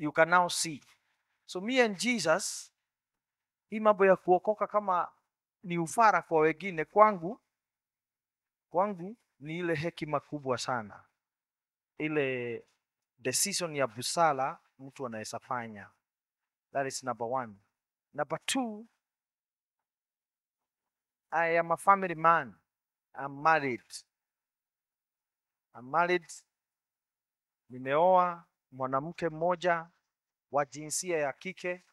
you can now see. So me and Jesus, hii mambo ya kuokoka kama ni ufara kwa wengine, kwangu ni ile hekima kubwa sana, ile decision ya busara mtu anaweza fanya. That is number one. Number two, I am a family man. I'm married. Nimeoa mwanamke mmoja wa jinsia ya kike.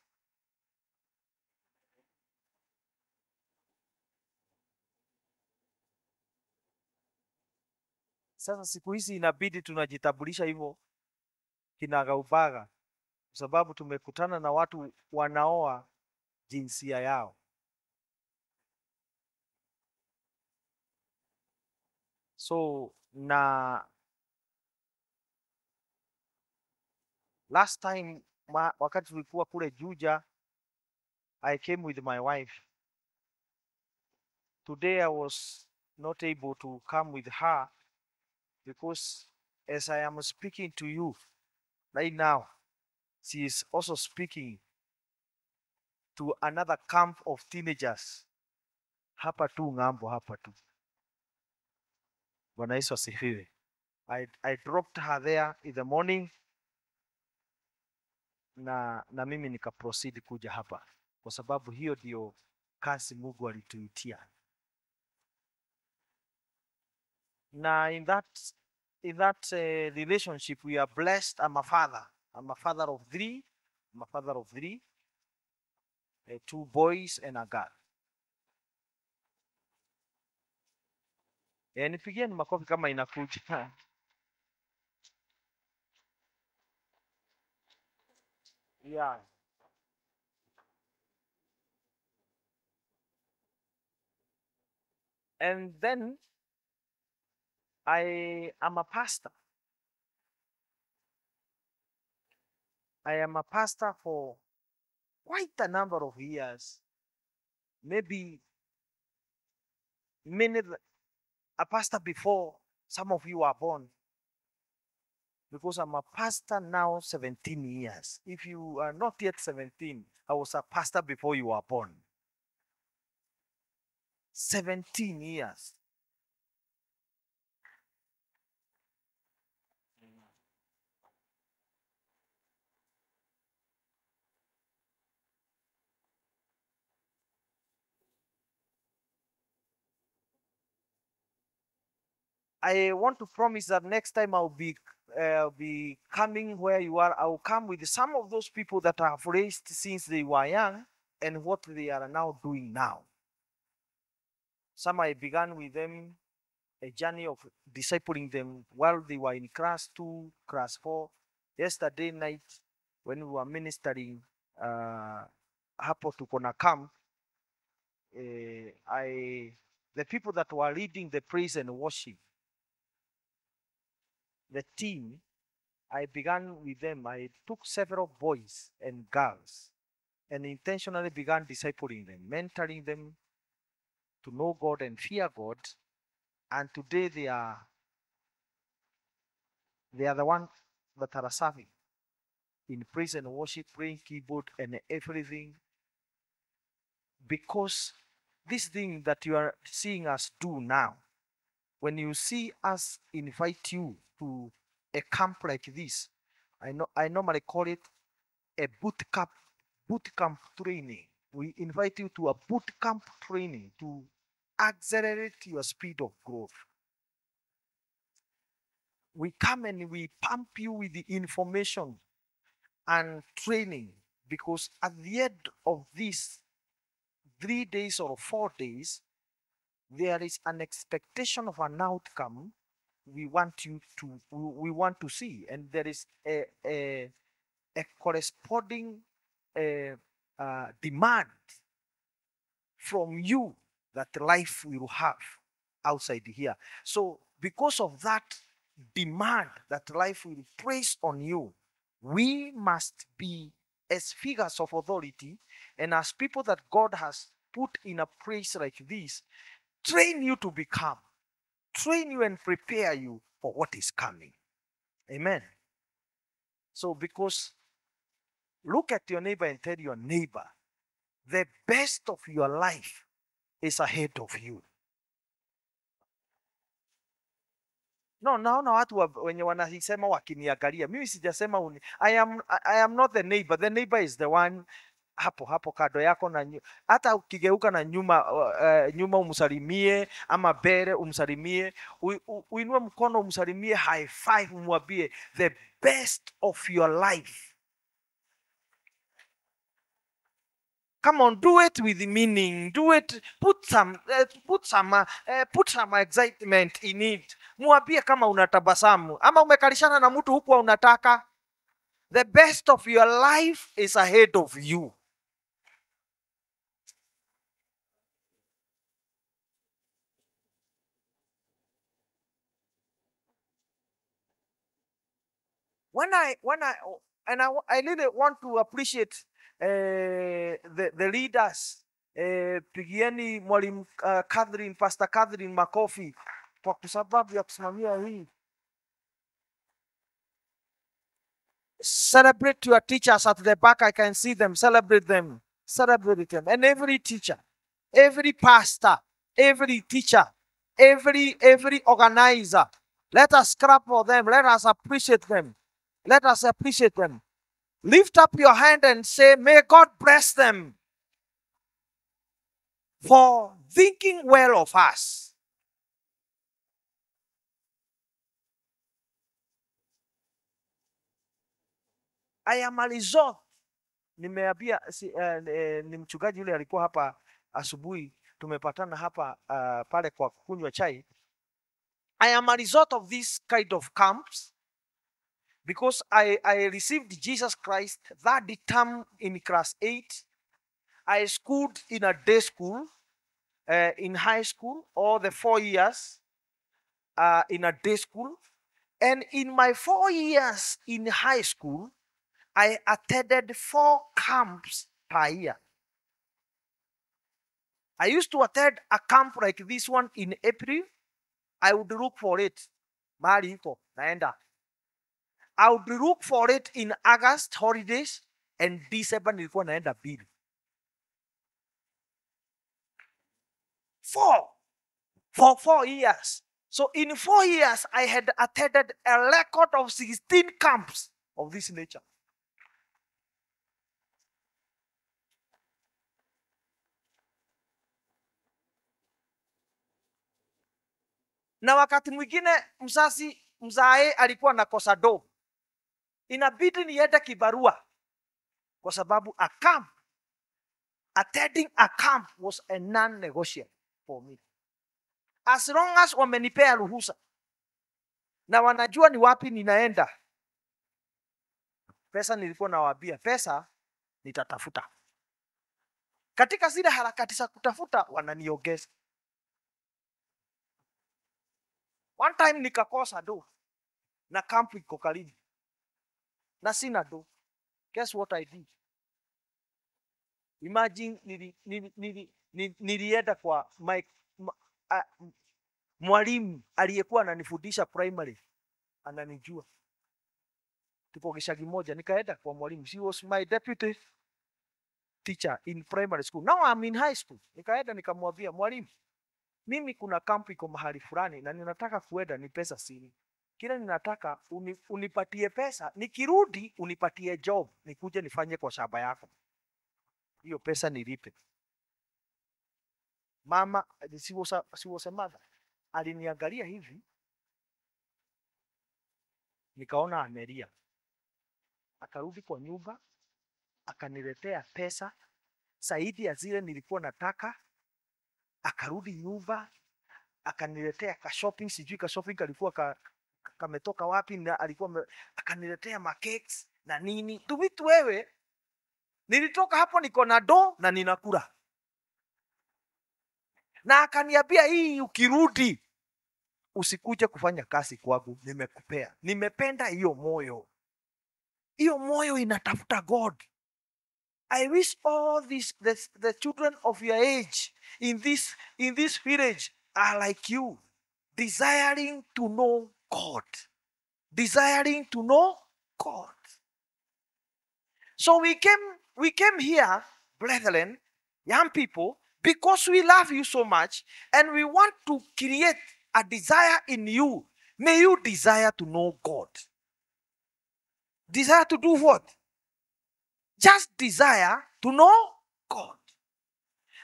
Sasa siku hizi inabidi tunajitambulisha hivyo kinagaubaga, kwa sababu tumekutana na watu wanaoa jinsia yao. So na last time wakati tulikuwa kule Juja, I came with my wife. Today I was not able to come with her because as I am speaking to you right now, she is also speaking to another camp of teenagers. Hapa tu ng'ambo, hapa tu. Bwana Yesu asifiwe. I dropped her there in the morning na mimi nika proceed kuja hapa kwa sababu hiyo ndio kazi Mungu alituitia. Na in that relationship we are blessed. I'm a father of three. Two boys and a girl. Nipigieni makofi kama inakuja. Yeah. And then I am a pastor. I am a pastor for quite a number of years. Maybe a pastor before some of you are born. Because I'm a pastor now 17 years. If you are not yet 17, I was a pastor before you were born. 17 years. I want to promise that next time I'll be coming where you are. I'll come with some of those people that I have raised since they were young and what they are now doing now. Some I began with them a journey of discipling them while they were in class 2, class 4. Yesterday night when we were ministering hapo tuko na camp, the people that were leading the praise and worship, the team, I began with them. I took several boys and girls and intentionally began discipling them, mentoring them to know God and fear God. And today they are the ones that are serving in praise and worship, playing keyboard and everything. Because this thing that you are seeing us do now, when you see us invite you to a camp like this, I normally call it a boot camp training. We invite you to a boot camp training to accelerate your speed of growth. We come and we pump you with the information and training, because at the end of these 3 days or 4 days, there is an expectation of an outcome we want to see, and there is a corresponding demand from you that life will have outside here. So because of that demand that life will place on you, we must be, as figures of authority and as people that God has put in a place like this, train you to become, train you and prepare you for what is coming. Amen. So because Look at your neighbor and tell your neighbor, the best of your life is ahead of you. No, naona watu wenye wanasema wakiniangalia. Mimi sijasema I am not the neighbor. The neighbor is the one hapo kado yako, na hata ukigeuka na nyuma umsalimie, ama mbele umsalimie, uinue mkono umsalimie, high five, umwambie the best of your life. Come on, do it with meaning. Do it. Put some excitement in it. Mwambie kama unatabasamu ama umekalishana na mtu huku unataka. The best of your life is ahead of you. I really want to appreciate the leaders. Pigieni mwalimu Catherine, Pastor Catherine makofi kwa sababu ya kusimamia hii. Celebrate your teachers at the back. I can see them. Celebrate them. Celebrate them. And every teacher, every pastor, every teacher, every organizer. Let us clap for them. Let us appreciate them. Let us appreciate them. Lift up your hand and say, may God bless them for thinking well of us. I am a result. Nimeambia ni mchungaji yule alikuwa hapa asubuhi, tumepatana hapa pale kwa kunywa chai. I am a result of this kind of camps because I received Jesus Christ that term in class 8. I schooled in a day school, in high school, all the 4 years in a day school. And in my 4 years in high school, I attended 4 camps per year. I used to attend a camp like this one in April. I would look for it. Naenda. I would look for it in August holidays, and December nilikuwa naenda bill. 4 for 4 years. So in 4 years, I had attended a record of 16 camps of this nature. Na wakati mwingine mzae alikuwa nakosa do, inabidi niende kibarua kwa sababu a camp, attending a camp was a non-negotiable for me. As long as wamenipea ruhusa na wanajua ni wapi ninaenda, pesa nilikuwa nawaambia, pesa nitatafuta. Katika zile harakati za kutafuta wananiongeza. One time nikakosa do na camp iko karibu na sina do. Guess what I did? Imagine nilienda kwa mwalimu aliyekuwa ananifundisha primary, ananijua. Tuko Gishagi moja, nikaenda kwa mwalimu. She was my deputy teacher in primary school. Now I'm in high school. Nikaenda nikamwambia, mwalimu, mimi kuna kampu iko mahali fulani na ninataka kuenda, ni pesa sini. Kila ninataka unipatie pesa, nikirudi unipatie job, nikuje nifanye kwa shamba yako. Hiyo pesa nilipe. Mama, she was a mother. Aliniangalia hivi, nikaona ameria. Akarudi kwa nyumba, akaniletea pesa zaidi ya zile nilikuwa nataka. Akarudi nyumba, akaniletea ka shopping, sijui ka shopping kalikuwa kametoka wapi, na alikuwa akaniletea ma cakes na nini. Tumitu wewe, nilitoka hapo niko na do na ninakula. Na akaniambia, hii ukirudi usikuje kufanya kazi kwangu, nimekupea. Nimependa hiyo moyo. Hiyo moyo inatafuta God. I wish all the children of your age in this village are like you, desiring to know God. Desiring to know God. So we came here, brethren, young people, because we love you so much and we want to create a desire in you. May you desire to know God. Desire to do what? Just desire to know God.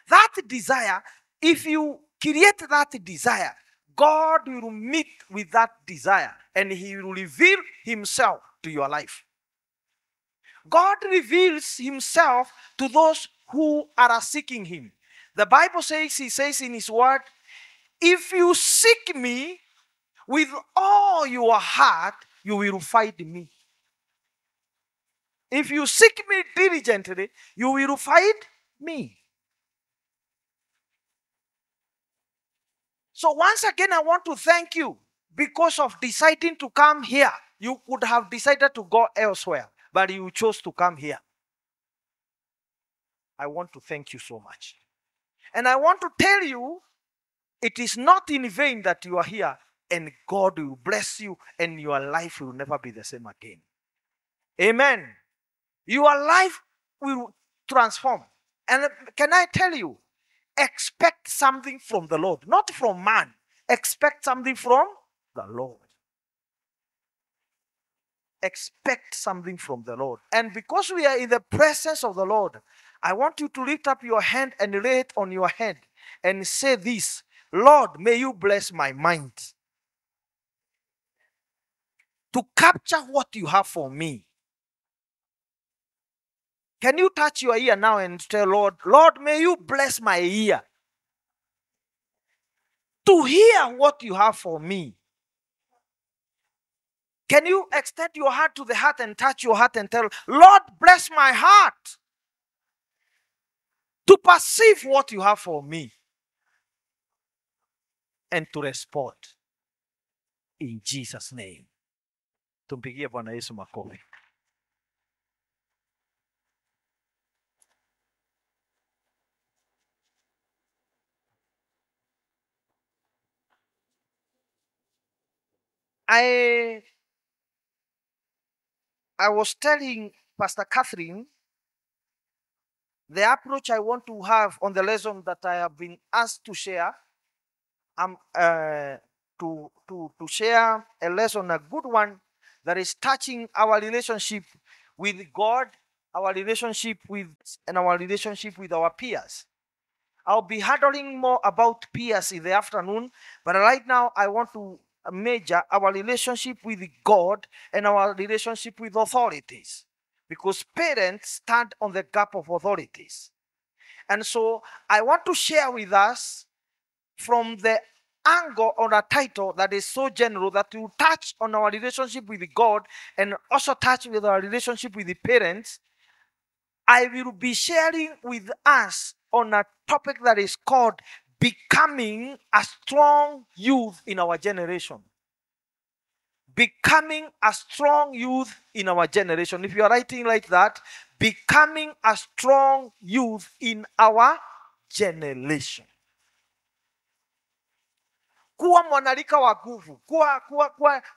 That desire, if you create that desire, God will meet with that desire and he will reveal himself to your life. God reveals himself to those who are seeking him. The Bible says, he says in his word, if you seek me with all your heart, you will find me. If you seek me diligently, you will find me. So once again, I want to thank you because of deciding to come here. You could have decided to go elsewhere, but you chose to come here. I want to thank you so much. And I want to tell you, it is not in vain that you are here, and God will bless you, and your life will never be the same again. Amen. Your life will transform. And can I tell you, expect something from the Lord, not from man. Expect something from the Lord. Expect something from the Lord. And because we are in the presence of the Lord, I want you to lift up your hand and lay it on your head and say this: Lord, may you bless my mind to capture what you have for me. Can you touch your ear now and tell Lord, Lord, may you bless my ear to hear what you have for me? Can you extend your heart to the heart and touch your heart and tell, Lord, bless my heart to perceive what you have for me and to respond in Jesus' name. Tumpigie Bwana Yesu makofi. I was telling Pastor Catherine the approach I want to have on the lesson that I have been asked to share. To share a lesson, a good one, that is touching our relationship with God, our relationship with, and our relationship with our peers. I'll be handling more about peers in the afternoon, but right now I want to major our relationship with God and our relationship with authorities, because parents stand on the gap of authorities. And so I want to share with us from the angle on a title that is so general that will touch on our relationship with God and also touch with our relationship with the parents. I will be sharing with us on a topic that is called becoming a strong youth in our generation. Becoming a strong youth in our generation. If you are writing like that, becoming a strong youth in our generation. Kuwa mwanalika wa nguvu,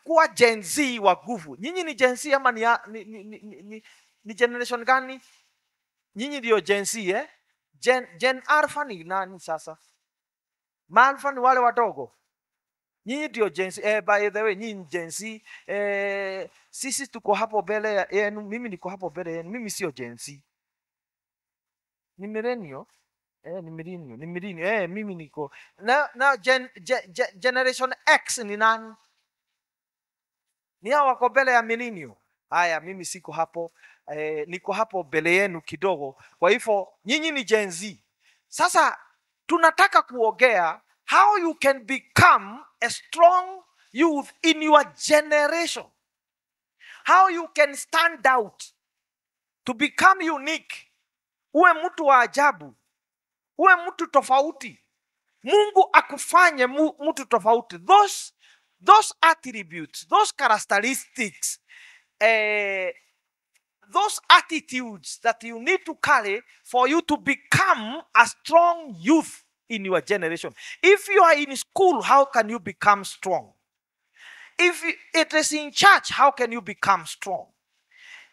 kuwa Gen Z wa nguvu. Nyinyi ni Gen Z ama ni generation gani? Nyinyi ndio Gen Z, eh? Gen Alpha ni nani sasa? Alpha ni wale wadogo. Nyinyi ndio Gen Z. By the way, nyinyi Gen Z. Sisi tuko hapo mbele yenu, mimi niko hapo mbele yenu. Mimi sio Gen Z. Ni millennial. Ni millennial. Mimi niko. Na Generation X ni nani? Ni hao wako mbele ya millennial. Haya, mimi siko hapo. Niko hapo mbele yenu kidogo. Kwa hivyo nyinyi ni Gen Z. Sasa tunataka kuongea how you can become a strong youth in your generation. How you can stand out to become unique. Uwe mtu wa ajabu. Uwe mtu tofauti. Mungu akufanye mtu tofauti. Those attributes, those characteristics, those attitudes that you need to carry for you to become a strong youth in your generation. If you are in school, how can you become strong? If it is in church, how can you become strong?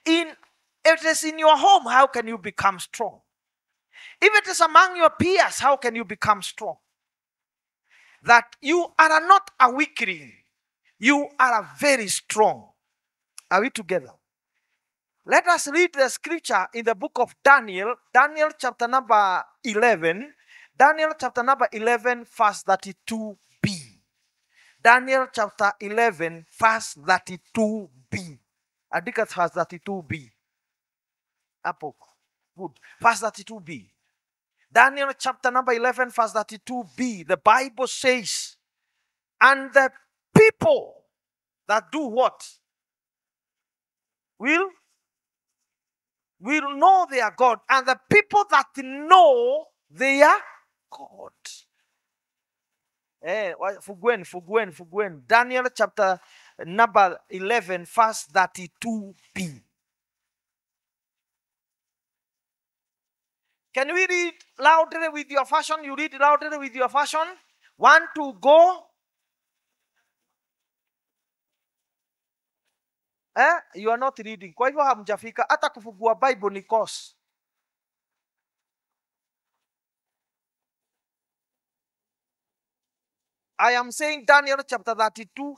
In If it is in your home, how can you become strong? If it is among your peers, how can you become strong? That you are not a weakling. You are a very strong. Are we together? Let us read the scripture in the book of Daniel. Daniel chapter number 11. Daniel chapter number 11 verse 32b. Daniel chapter 11 verse 32b. Andika verse 32b. Hapo. Good. Verse 32b. Daniel chapter number 11 verse 32b. The Bible says, and the people that do what? Will know their God. And the people that know their God. Fuguen. Daniel chapter number 11 verse 32b. Can we read louder with your fashion? You read louder with your fashion. 1, 2, go. You are not reading. Kwa hivyo hamjafika. Hata kufungua Bible ni course. I am saying Daniel chapter 32,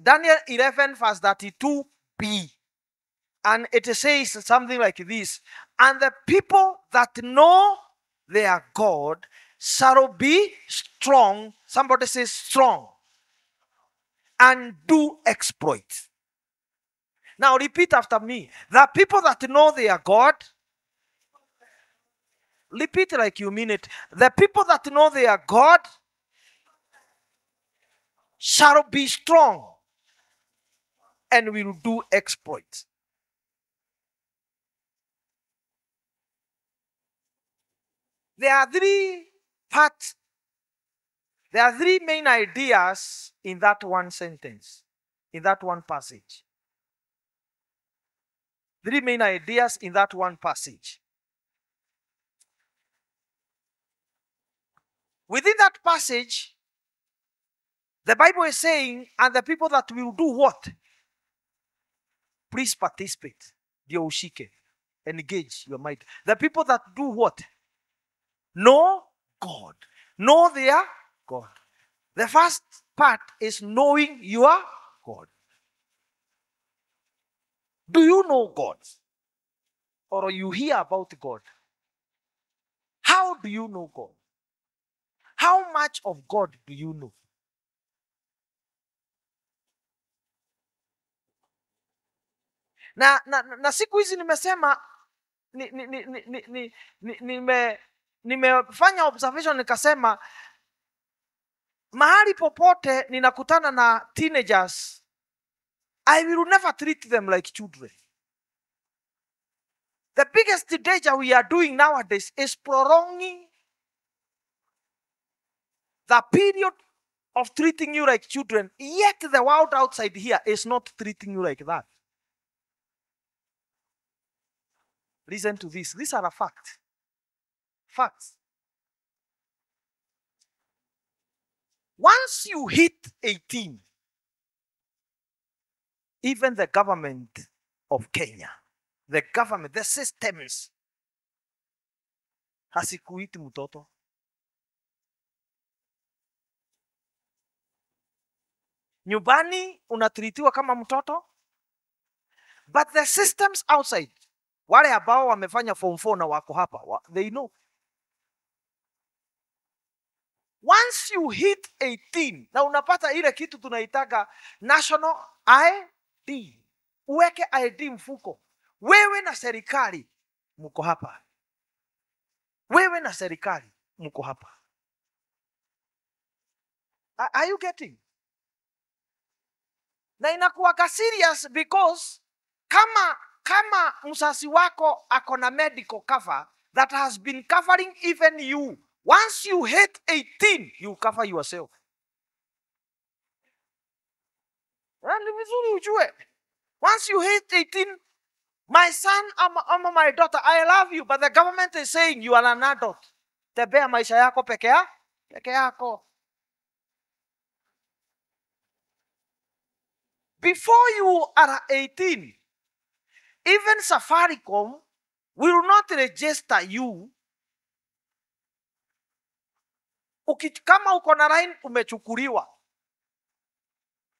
Daniel 11 verse 32b. And it says something like this. And the people that know their God shall be strong. Somebody says strong. And do exploit. Now repeat after me. The people that know their God. Repeat like you mean it. The people that know their God shall be strong and will do exploits. There are three parts. There are three main ideas in that one sentence, in that one passage. Three main ideas in that one passage. Within that passage, the Bible is saying, and the people that will do what? Please participate. Dioshike. Engage your mind. The people that do what? Know God. Know their God. The first part is knowing your God. Do you know God? Or you hear about God? How do you know God? How much of God do you know? Na siku hizi nimesema nimefanya observation nikasema mahali popote ninakutana na teenagers, I will never treat them like children. The biggest danger we are doing nowadays is prolonging the period of treating you like children, yet the world outside here is not treating you like that. Listen to this. These are a fact. Facts. Once you hit 18, even the government of Kenya, the government, the systems, hasikuiti mtoto. Nyumbani unatritiwa kama mtoto, but the systems outside, wale ambao wamefanya form 4 na wako hapa, they know. Once you hit 18, na unapata ile kitu tunaitaga national ID. Uweke ID mfuko. Wewe na serikali mko hapa. Wewe na serikali mko hapa. Are you getting? Na inakuwa serious because kama msasi wako akona medical cover that has been covering even you, once you hit 18, you cover yourself. Ni vizuri ujue. Once you hit 18, my son ama my daughter, I love you, but the government is saying you are an adult. Tembea maisha yako peke yako. Before you are 18, even Safaricom will not register you. Kama uko na line umechukuliwa.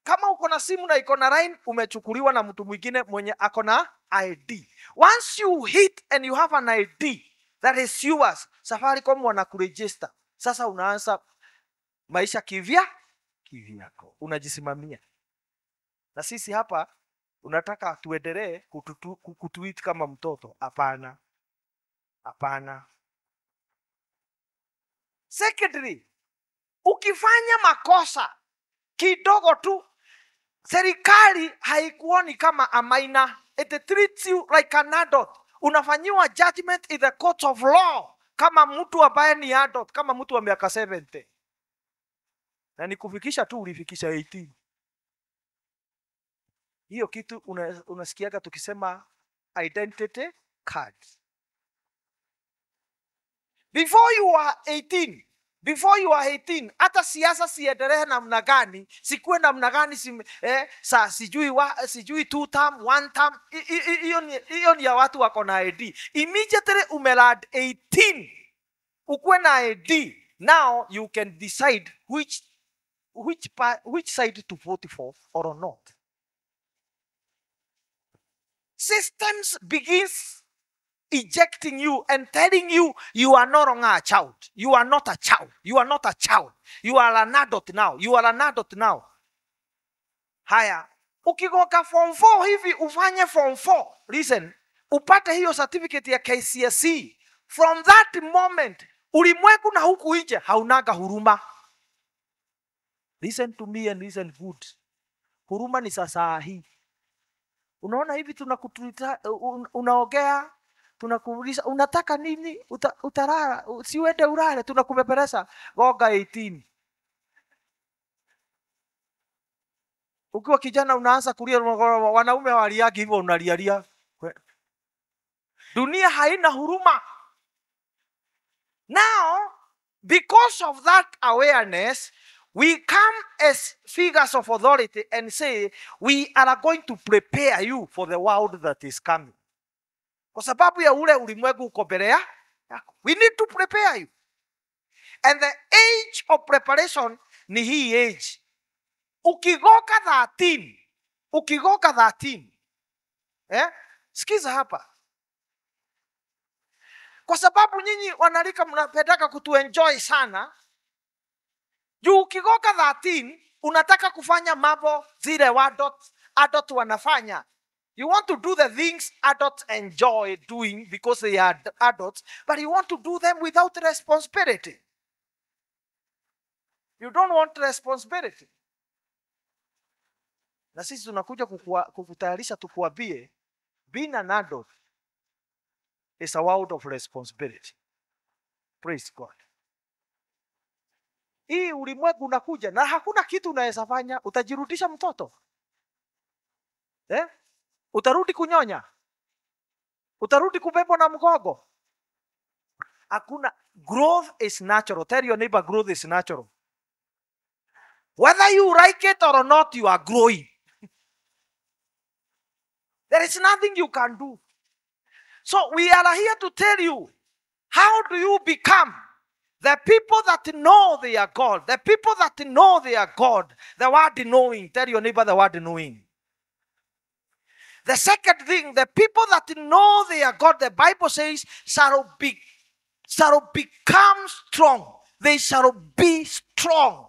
Kama uko na simu na iko na line umechukuliwa na mtu mwingine mwenye ako na ID. Once you hit and you have an ID that is yours, Safaricom wanakuregister. Sasa unaanza maisha kivyako. Unajisimamia. Na sisi hapa unataka tuendelee kutuit kama mtoto. Hapana. Hapana. Secondly, ukifanya makosa kidogo tu, serikali haikuoni kama a minor. It treats you like an adult. Unafanyiwa judgment in the court of law kama mtu ambaye ni adult, kama mtu wa miaka 70. Na nikufikisha tu ulifikisha 18. Hiyo kitu unasikiaga tukisema identity card. Before you are 18, hata siasa siendelee namna gani, sikuwe namna gani, sijui 2 term, 1 term, hiyo ni ya watu wako na ID. Immediately umelad 18, ukuwe na ID, now you can decide which side to vote for or not. Systems begins ejecting you and telling you you are no longer a child. You are not a child. You are not a child. You are an adult now. You are an adult now. Haya, ukigoka form 4 hivi ufanye form 4. Listen, upate hiyo certificate ya KCSE. From that moment, ulimwengu na huku nje haunaga huruma. Listen to me and listen good. Huruma ni sasa hii. Unaona hivi tunakutuita, unaogea, tunakuuliza unataka nini, utarara, siwende urare, tunakubebeleza goga 18. Ukiwa kijana unaanza kulia, wanaume waliagi hivyo unalialia. Dunia haina huruma. Now, because of that awareness, we come as figures of authority and say, we are going to prepare you for the world that is coming. Kwa sababu ya ule ulimwengu uko mbele yako. We need to prepare you. And the age of preparation ni hii age. Ukigoka 13. Sikiza hapa. Kwa sababu nyinyi wanalika mnapendaka kutuenjoy sana. Juu ukigoka 13, unataka kufanya mambo zile adult wanafanya. You want to do the things adults enjoy doing because they are adults, but you want to do them without responsibility. You don't want responsibility. Na sisi tunakuja kukutayarisha tukuambie, being an adult is a world of responsibility. Praise God. Hii ulimwengu unakuja na hakuna kitu unaweza fanya, utajirudisha mtoto. Utarudi kunyonya. Utarudi kubebwa na mgogo. Hakuna. Growth is natural. Tell your neighbor, growth is natural. Whether you like it or not, you are growing. There is nothing you can do. So we are here to tell you, how do you become the people that know they are God? The people that know they are God. The word knowing. Tell your neighbor the word knowing. The second thing, the people that know they are God, the Bible says, shall become strong. They shall be strong.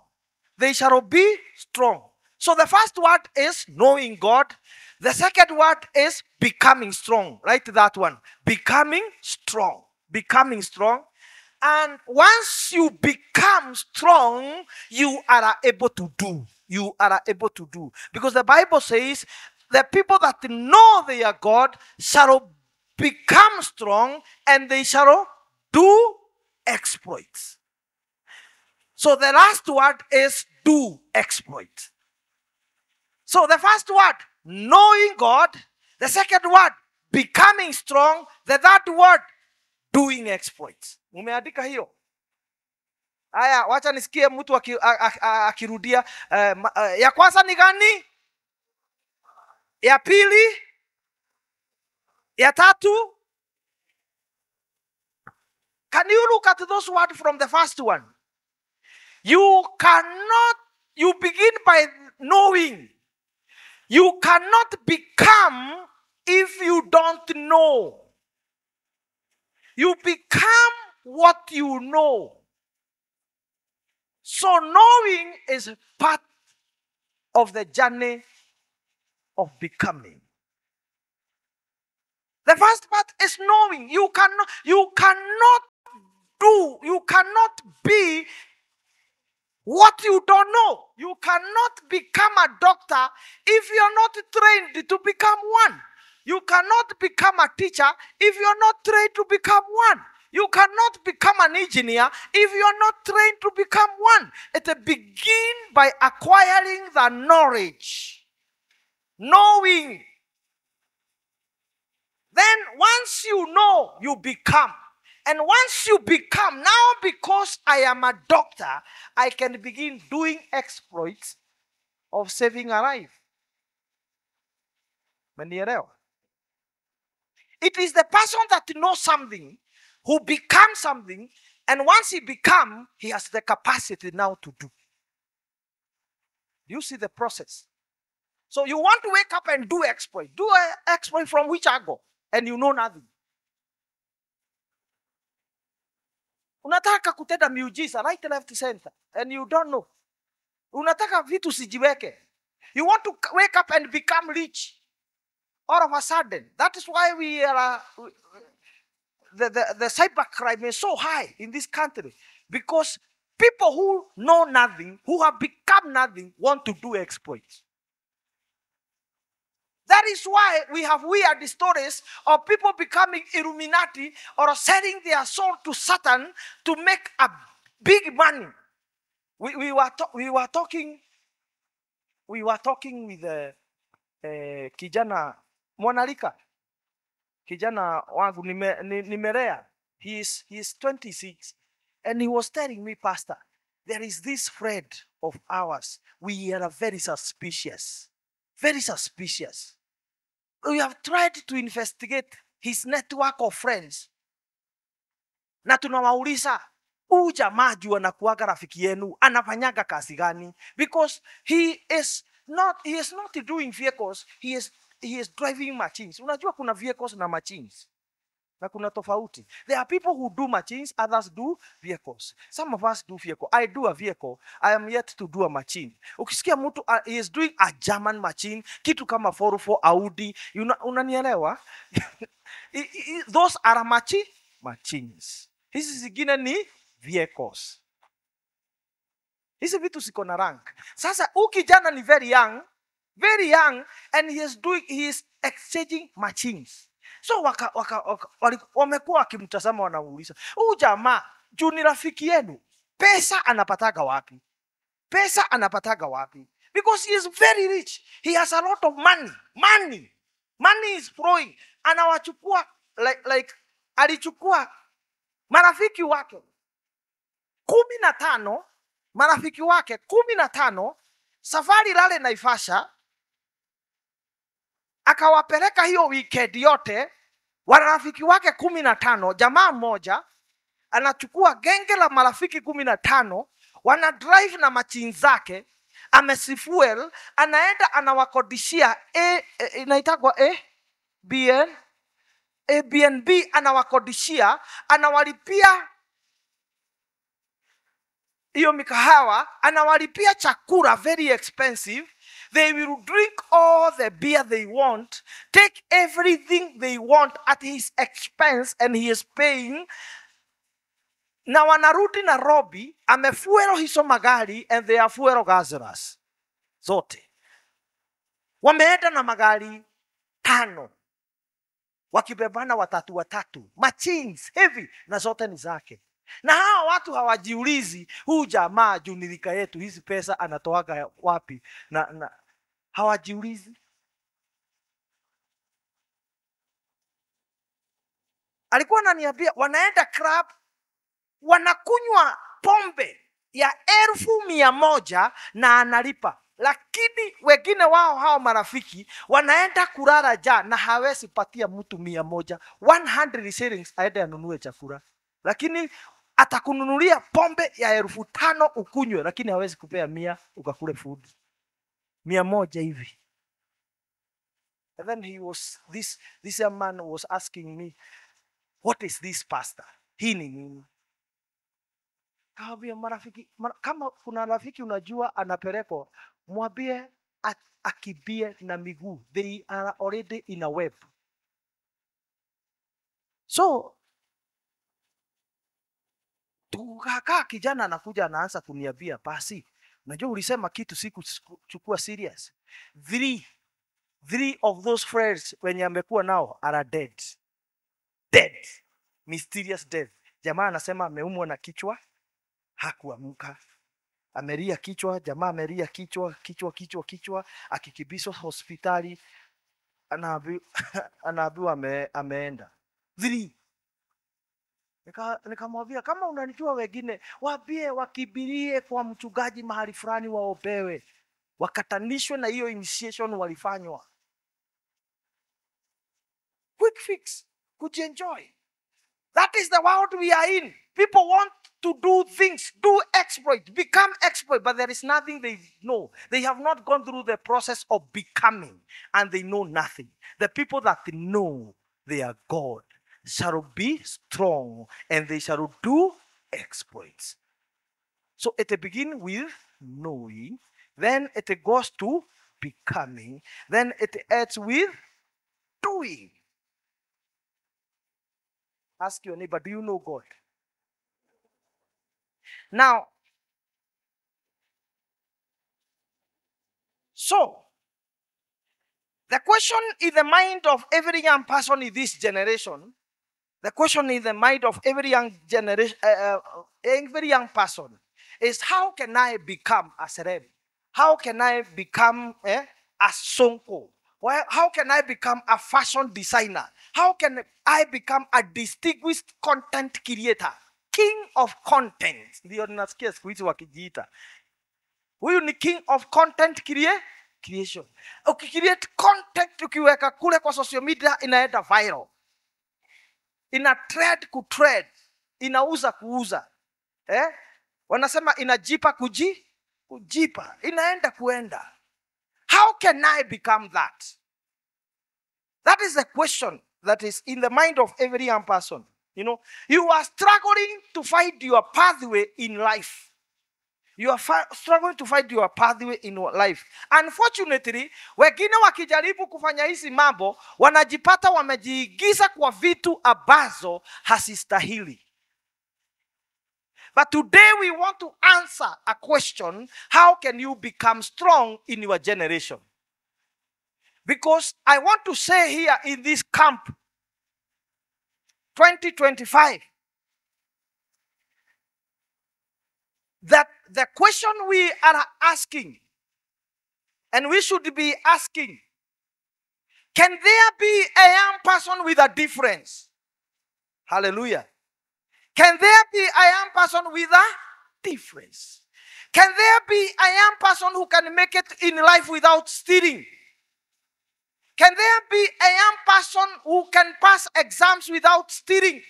They shall be strong. So the first word is knowing God. The second word is becoming strong. Write that one. Becoming strong. Becoming strong. And once you become strong, you are able to do. You are able to do. Because the Bible says, the people that know they are God shall become strong and they shall do exploits. So the last word is do exploit. So the first word, knowing God. The second word, becoming strong. The third word, doing exploits. Umeandika hiyo? Aya, wacha nisikie mtu akirudia. Ya kwanza ni gani? Ya pili? Ya tatu, can you look at those words from the first one? You begin by knowing. You cannot become if you don't know. You become what you know. So knowing is part of the journey of becoming. The first part is knowing. You cannot be what you don't know. You cannot become a doctor if you're not trained to become one. You cannot become a teacher if you're not trained to become one. You cannot become an engineer if you're not trained to become one. It begins by acquiring the knowledge. Knowing. Then once you know, you become. And once you become, now because I am a doctor, I can begin doing exploits of saving a life. It is the person that knows something who becomes something, and once he becomes, he has the capacity now to do. Do you see the process? So you want to wake up and do exploit. Do an exploit from which angle? And you know nothing. Unataka kutenda miujiza right, left, center, and you don't know. Unataka vitu sijiweke. You want to wake up and become rich all of a sudden. That is why we are the cybercrime is so high in this country, because people who know nothing, who have become nothing, want to do exploits. That is why we have weird stories of people becoming Illuminati or selling their soul to Satan to make a big money. We were talking with kijana Mwanalika. Kijana wangu nimelea. He is 26, and he was telling me, Pastor, there is this friend of ours. We are very suspicious. Very suspicious. We have tried to investigate his network of friends. Na tunawauliza, huyu jamaa juu anakuaga rafiki yenu, anafanyaga kazi gani? Because he is not doing vehicles, he is driving machines. Unajua kuna vehicles na machines. Na kuna tofauti. There are people who do machines, others do vehicles. Some of us do vehicle. I do a vehicle. I am yet to do a machine. Ukisikia mtu he is doing a German machine, kitu kama 404 Audi, unanielewa? Those are machines. Hizi zingine ni vehicles. Hizi vitu siko na rank. Sasa ukijana ni very young, and he is exchanging machines. So wamekuwa wakimtazama, wanauliza, huyu jamaa juu ni rafiki yenu, pesa anapataga wapi? Because he is very rich. He has a lot of money. Money is flowing. Anawachukua like alichukua marafiki wake 15, safari lale Naivasha, akawapeleka hiyo weekend yote, warafiki wake 15, jamaa mmoja anachukua genge la marafiki 15, wana drive na machine zake, amesifuel, anaenda anawakodishia inaitagwa Airbnb, anawakodishia, anawalipia hiyo mikahawa, anawalipia chakula very expensive. They will drink all the beer they want, take everything they want at his expense, and he is paying. Na wanarudi Nairobi, amefuero hizo magari, and they are fuero gazeras zote. Wameenda na magari 5, wakibebana watatu, machines heavy, na zote ni zake. Na hawa watu hawajiulizi, huyu jamaa junilika yetu, hizi pesa anatoaga wapi? Na hawajiulizi. Alikuwa ananiambia wanaenda club, wanakunywa pombe ya 1,100 na analipa. Lakini wengine wao hao marafiki wanaenda kulala njaa na hawezi patia mtu 100, 100 shillings aende anunue chakula. Lakini atakununulia pombe ya 5,000 ukunywe, lakini hawezi kupea 100 ukakule food. 100 hivi. And then this young man was asking me, what is this, pastor? Hii ni nini? Kaambia marafiki, kama kuna rafiki unajua anapelekwa, mwambie akibie na miguu. They are already in a web. So tukakaa, kijana anakuja anaanza kuniambia, basi unajua ulisema kitu sikuchukua serious. Three of those friends wenye amekuwa nao are dead. Dead. Mysterious death. Jamaa anasema ameumwa na kichwa, hakuamka. Ameria kichwa, jamaa ameria kichwa, akikibishwa hospitali, anaambiwa ameenda. 3. Nikamwambia, kama unanijua wengine, waambie wakibirie kwa mchungaji mahali fulani waopewe, wakatanishwe na hiyo initiation walifanywa. Quick fix, kujienjoy. That is the world we are in. People want to do things, do exploit, become exploit, but there is nothing they know. They have not gone through the process of becoming, and they know nothing. The people that know their God shall be strong, and they shall do exploits. So it begins with knowing, then it goes to becoming, then it ends with doing. Ask your neighbor, do you know God? Now, so, the question in the mind of every young person in this generation, the question in the mind of every young generation, every young person is, how can I become a celeb? How can I become a Sonko? How can I become a fashion designer? How can I become a distinguished content creator? King of content. Ndio nasikia siku hizi wakijiita. Huyu ni king of content creation. Ukicreate content ukiweka kule kwa social media inaenda viral. Ina trend kutrend. Inauza kuuza. Wanasema inajipa kujipa. Inaenda kuenda. How can I become that? That is the question that is in the mind of every young person. You know, you are struggling to find your pathway in life. You are struggling to find your pathway in life. Unfortunately, wengine wakijaribu kufanya hizi mambo, wanajipata wamejiigiza kwa vitu ambazo hasistahili. But today we want to answer a question, how can you become strong in your generation? Because I want to say here in this camp, 2025, that the question we are asking, and we should be asking, can there be a young person with a difference? Hallelujah. Can there be a young person with a difference? Can there be a young person who can make it in life without stealing? Can there be a young person who can pass exams without stealing?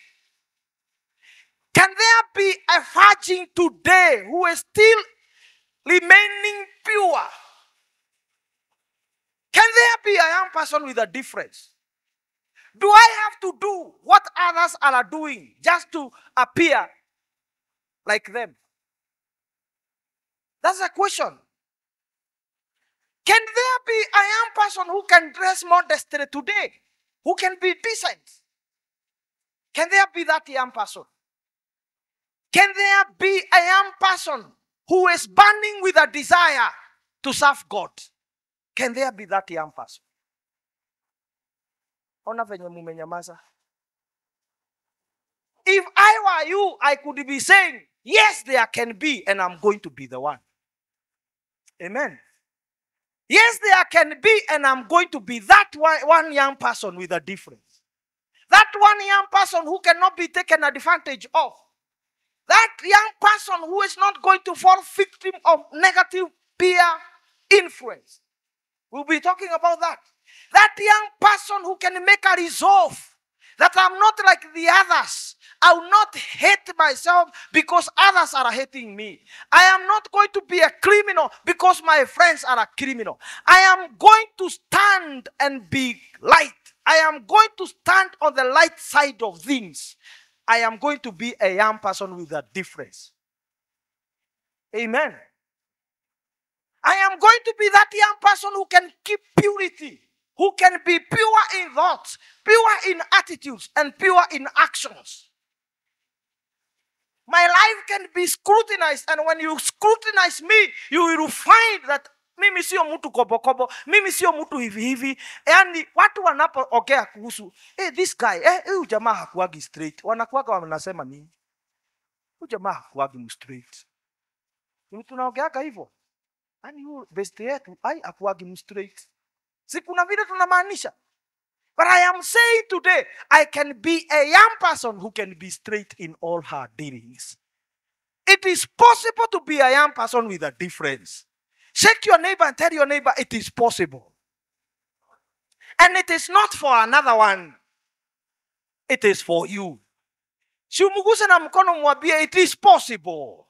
Can there be a virgin today who is still remaining pure? Can there be a young person with a difference? Do I have to do what others are doing just to appear like them? That's a question. Can there be a young person who can dress modestly today? Who can be decent? Can there be that young person? Can there be a young person who is burning with a desire to serve God? Can there be that young person? Ona venye mumenyamaza. If I were you, I could be saying, yes, there can be, and I'm going to be the one. Amen. Yes, there can be, and I'm going to be that one young person with a difference. That one young person who cannot be taken advantage of. That young person who is not going to fall victim of negative peer influence. We'll be talking about that. That young person who can make a resolve that I'm not like the others. I will not hate myself because others are hating me. I am not going to be a criminal because my friends are a criminal. I am going to stand and be light. I am going to stand on the light side of things. I am going to be a young person with a difference. Amen. I am going to be that young person who can keep purity, who can be pure in thoughts, pure in attitudes, and pure in actions. My life can be scrutinized, and when you scrutinize me, you will find that mimi sio mtu kobokobo, mimi sio mtu hivi hivi. Yani watu wanapoongea kuhusu this guy, huyu jamaa hakuagi straight, wanakuaga wanasema nini? Huyu jamaa hakuagi straight. Ni tunaongeaga hivyo. Yani huyu best yetu hakuagi straight. Si kuna vile tunamaanisha. But I am saying today, I can be a young person who can be straight in all her dealings. It is possible to be a young person with a difference. Shake your neighbor and tell your neighbor it is possible. And it is not for another one. It is for you. Shumuguse na mkono mwambie it is possible.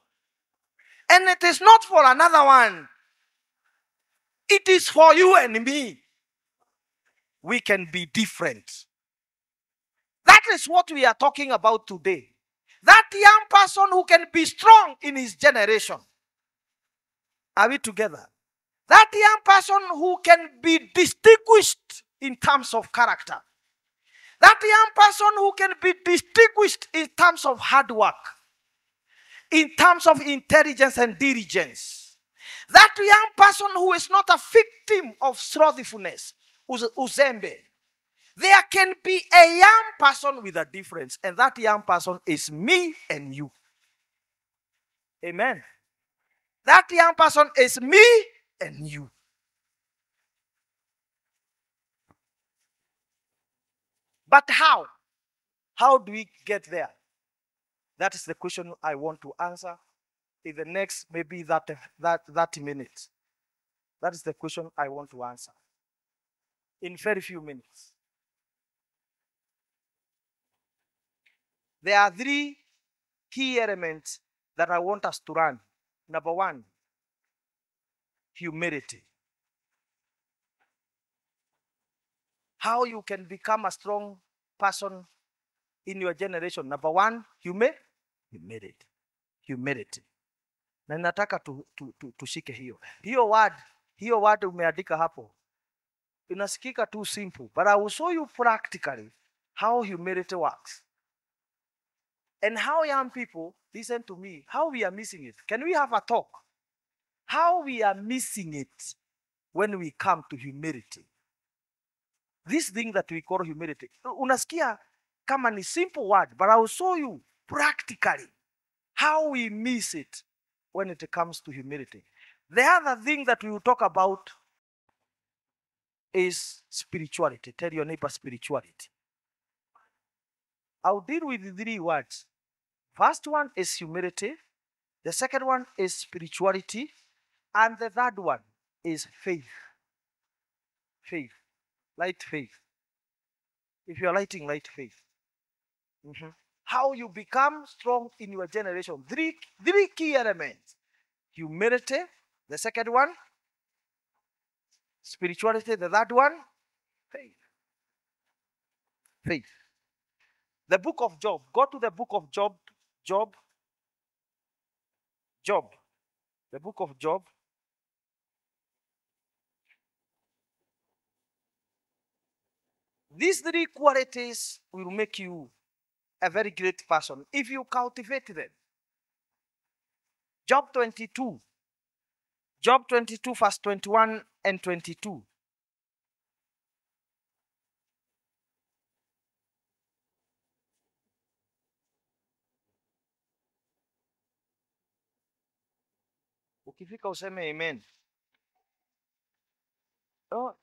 And it is not for another one. It is for you and me. We can be different. That is what we are talking about today. That young person who can be strong in his generation. Are we together? That young person who can be distinguished in terms of character. That young person who can be distinguished in terms of hard work. In terms of intelligence and diligence. That young person who is not a victim of slothfulness, uzembe. There can be a young person with a difference, and that young person is me and you. Amen. That young person is me and you. But how? How do we get there? That is the question I want to answer in the next maybe 30 minutes. That is the question I want to answer in very few minutes. There are 3 key elements that I want us to run. Number 1, humility. How you can become a strong person in your generation. Number 1, humility. Humility. Na nataka tushike hiyo. Hiyo word umeandika hapo. Inasikika too simple, but I will show you practically how humility works. And how young people, listen to me, how we are missing it. Can we have a talk? How we are missing it when we come to humility. This thing that we call humility. Unasikia kama ni simple word, but I will show you practically how we miss it when it comes to humility. The other thing that we will talk about is spirituality. Tell your neighbor spirituality. I'll deal with 3 words. First one is humility. The second one is spirituality. And the third one is faith. Faith. Light faith. If you're lighting, light faith. How you become strong in your generation. 3 key elements. Humility. The second one, spirituality. The third one, faith. Faith. The book of Job. Go to the book of Job. Job. The book of Job. These 3 qualities will make you a very great person if you cultivate them. Job 22. Job 22 verse 21 and 22. Ukifika useme amen. Oh,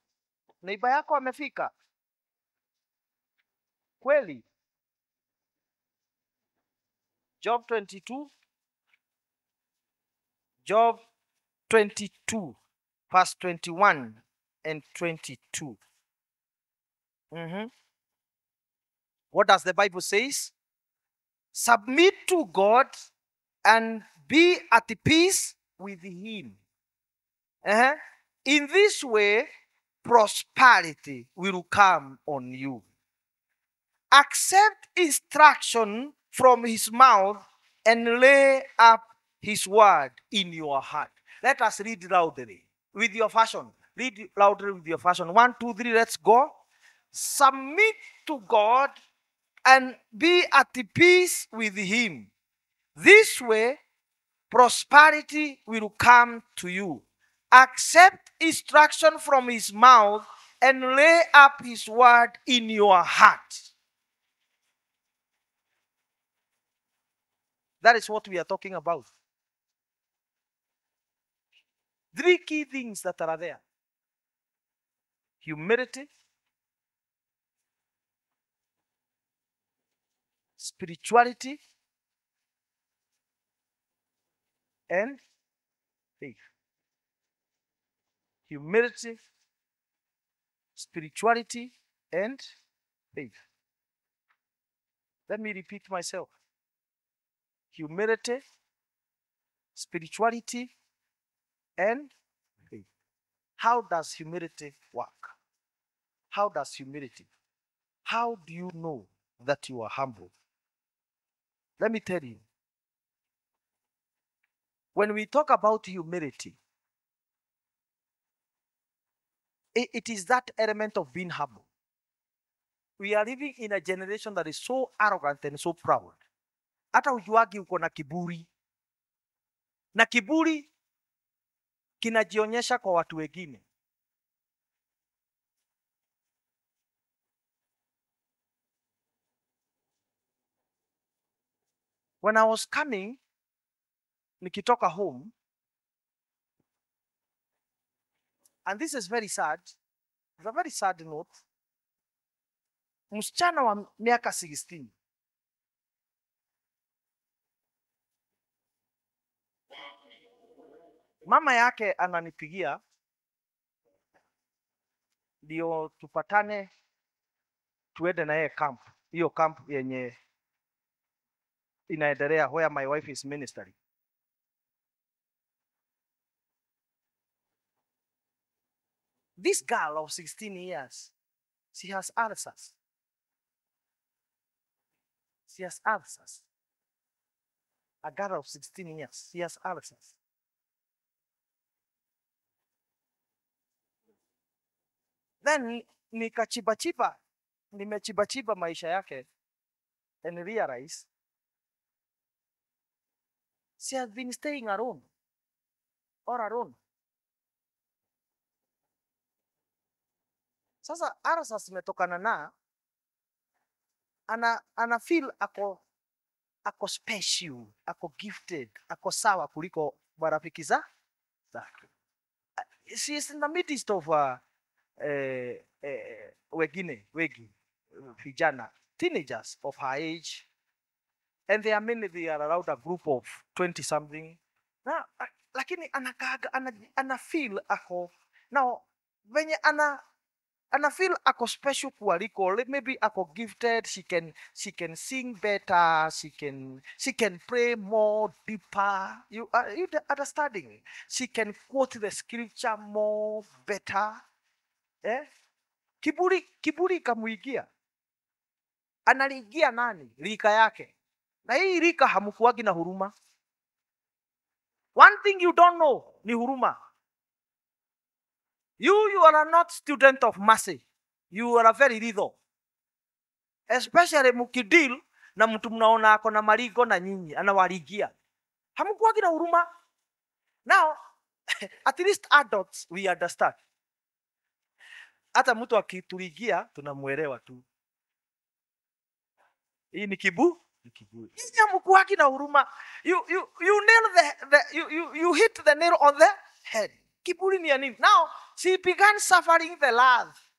neighbor yako amefika. Kweli. Job 22. Job 22 verse 21 and 22. What does the Bible says? Submit to God and be at peace with him. In this way, prosperity will come on you. Accept instruction from his mouth and lay up his word in your heart. Let us read loudly with your fashion. Read loudly with your fashion. 1, 2, 3, let's go. Submit to God and be at peace with him. This way, prosperity will come to you. Accept instruction from his mouth and lay up his word in your heart. That is what we are talking about. 3 key things that are there: humility, spirituality, and faith. Humility, spirituality, and faith. Let me repeat myself. Humility, spirituality, and faith. How does humility work? How does humility? How do you know that you are humble? Let me tell you. When we talk about humility, it is that element of being humble. We are living in a generation that is so arrogant and so proud. Hata ujuagi uko na kiburi. Na kiburi kinajionyesha kwa watu wengine. When I was coming, nikitoka home, and this is very sad, it's a very sad note. Msichana wa miaka 16 mama yake ananipigia ndio tupatane tuende na yeye camp. Hiyo camp yenye inaendelea where my wife is ministering. This girl of 16 years, she has ulcers. She has ulcers. A girl of 16 years, she has ulcers. Then nikachibachiba, nimechibachiba maisha yake and realize she has been staying alone or alone. Sasa ulcers zimetokana na ana feel ako special, ako gifted, ako sawa kuliko marafiki zake. She is in the midst of wengine wengi vijana, teenagers of her age, and they are around a group of 20 something. Na lakini ana feel ako now venye ana feel ako special kualiko, maybe ako gifted, she can sing better, she can pray more deeper. You understanding? She can quote the scripture more better. Kiburi kamuigia. Analiingia nani? Rika yake. Na hii rika hamkuagi na huruma. One thing you don't know ni huruma. You are not student of mercy. You are a very little. Especially mukidil na mtu mnaona ako na marigo na nyinyi anawarigia. Hamkuagi na huruma. Now, at least adults we understand. Hata mtu akiturigia tunamuelewa tu. Hii ni kiburi. Nyinyi hamkuagi na huruma. You hit the nail on the head. Kiburi ni ya nini? Now, she began suffering the wrath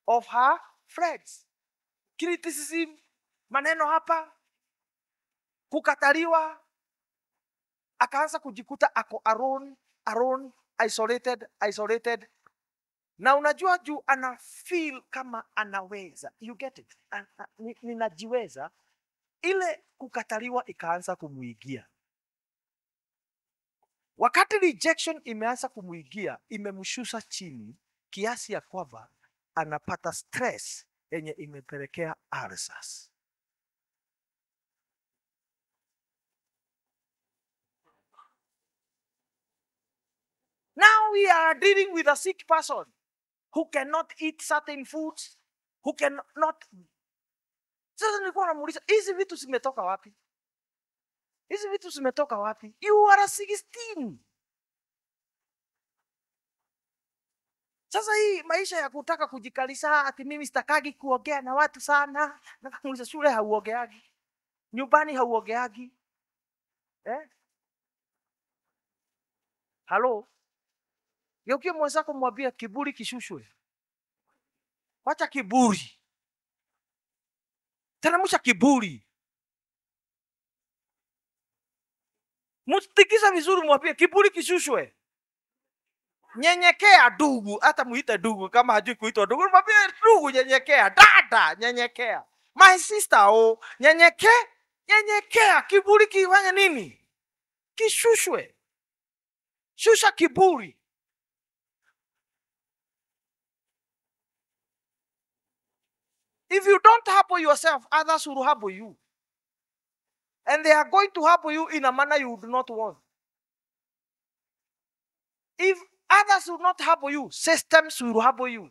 of her friends. Criticism, maneno hapa, kukataliwa, akaanza kujikuta ako alone, isolated. Na unajua juu ana feel kama anaweza. You get it? Ninajiweza. Ile kukataliwa ikaanza kumuigia. Wakati rejection imeanza kumuigia, imemshusha chini kiasi ya kwamba anapata stress yenye imepelekea ulcers. Now we are dealing with a sick person who cannot eat certain foods, who cannot. Sasa nilikuwa namuuliza, hizi vitu zimetoka wapi? Hizi vitu zimetoka wapi? You are 16. Sasa hii maisha ya kutaka kujikalisha ati mimi sitakagi kuongea na watu sana. Nakamuuliza, shule hauongeagi? Nyumbani hauongeagi? Halo? Geukia mwenzako mwambie kiburi kishushwe. Wacha kiburi. Teremsha kiburi. Mtikisa vizuri mwambie kiburi kishushwe. Nyenyekea ndugu, hata muite ndugu kama hajui kuitwa ndugu, mwambie ndugu nyenyekea, dada nyenyekea. My sister nyenyekea, kiburi kifanya nini? Kishushwe. Shusha kiburi. If you don't humble yourself, others will humble you. And they are going to humble you in a manner you would not want. If others will not humble you, systems will humble you.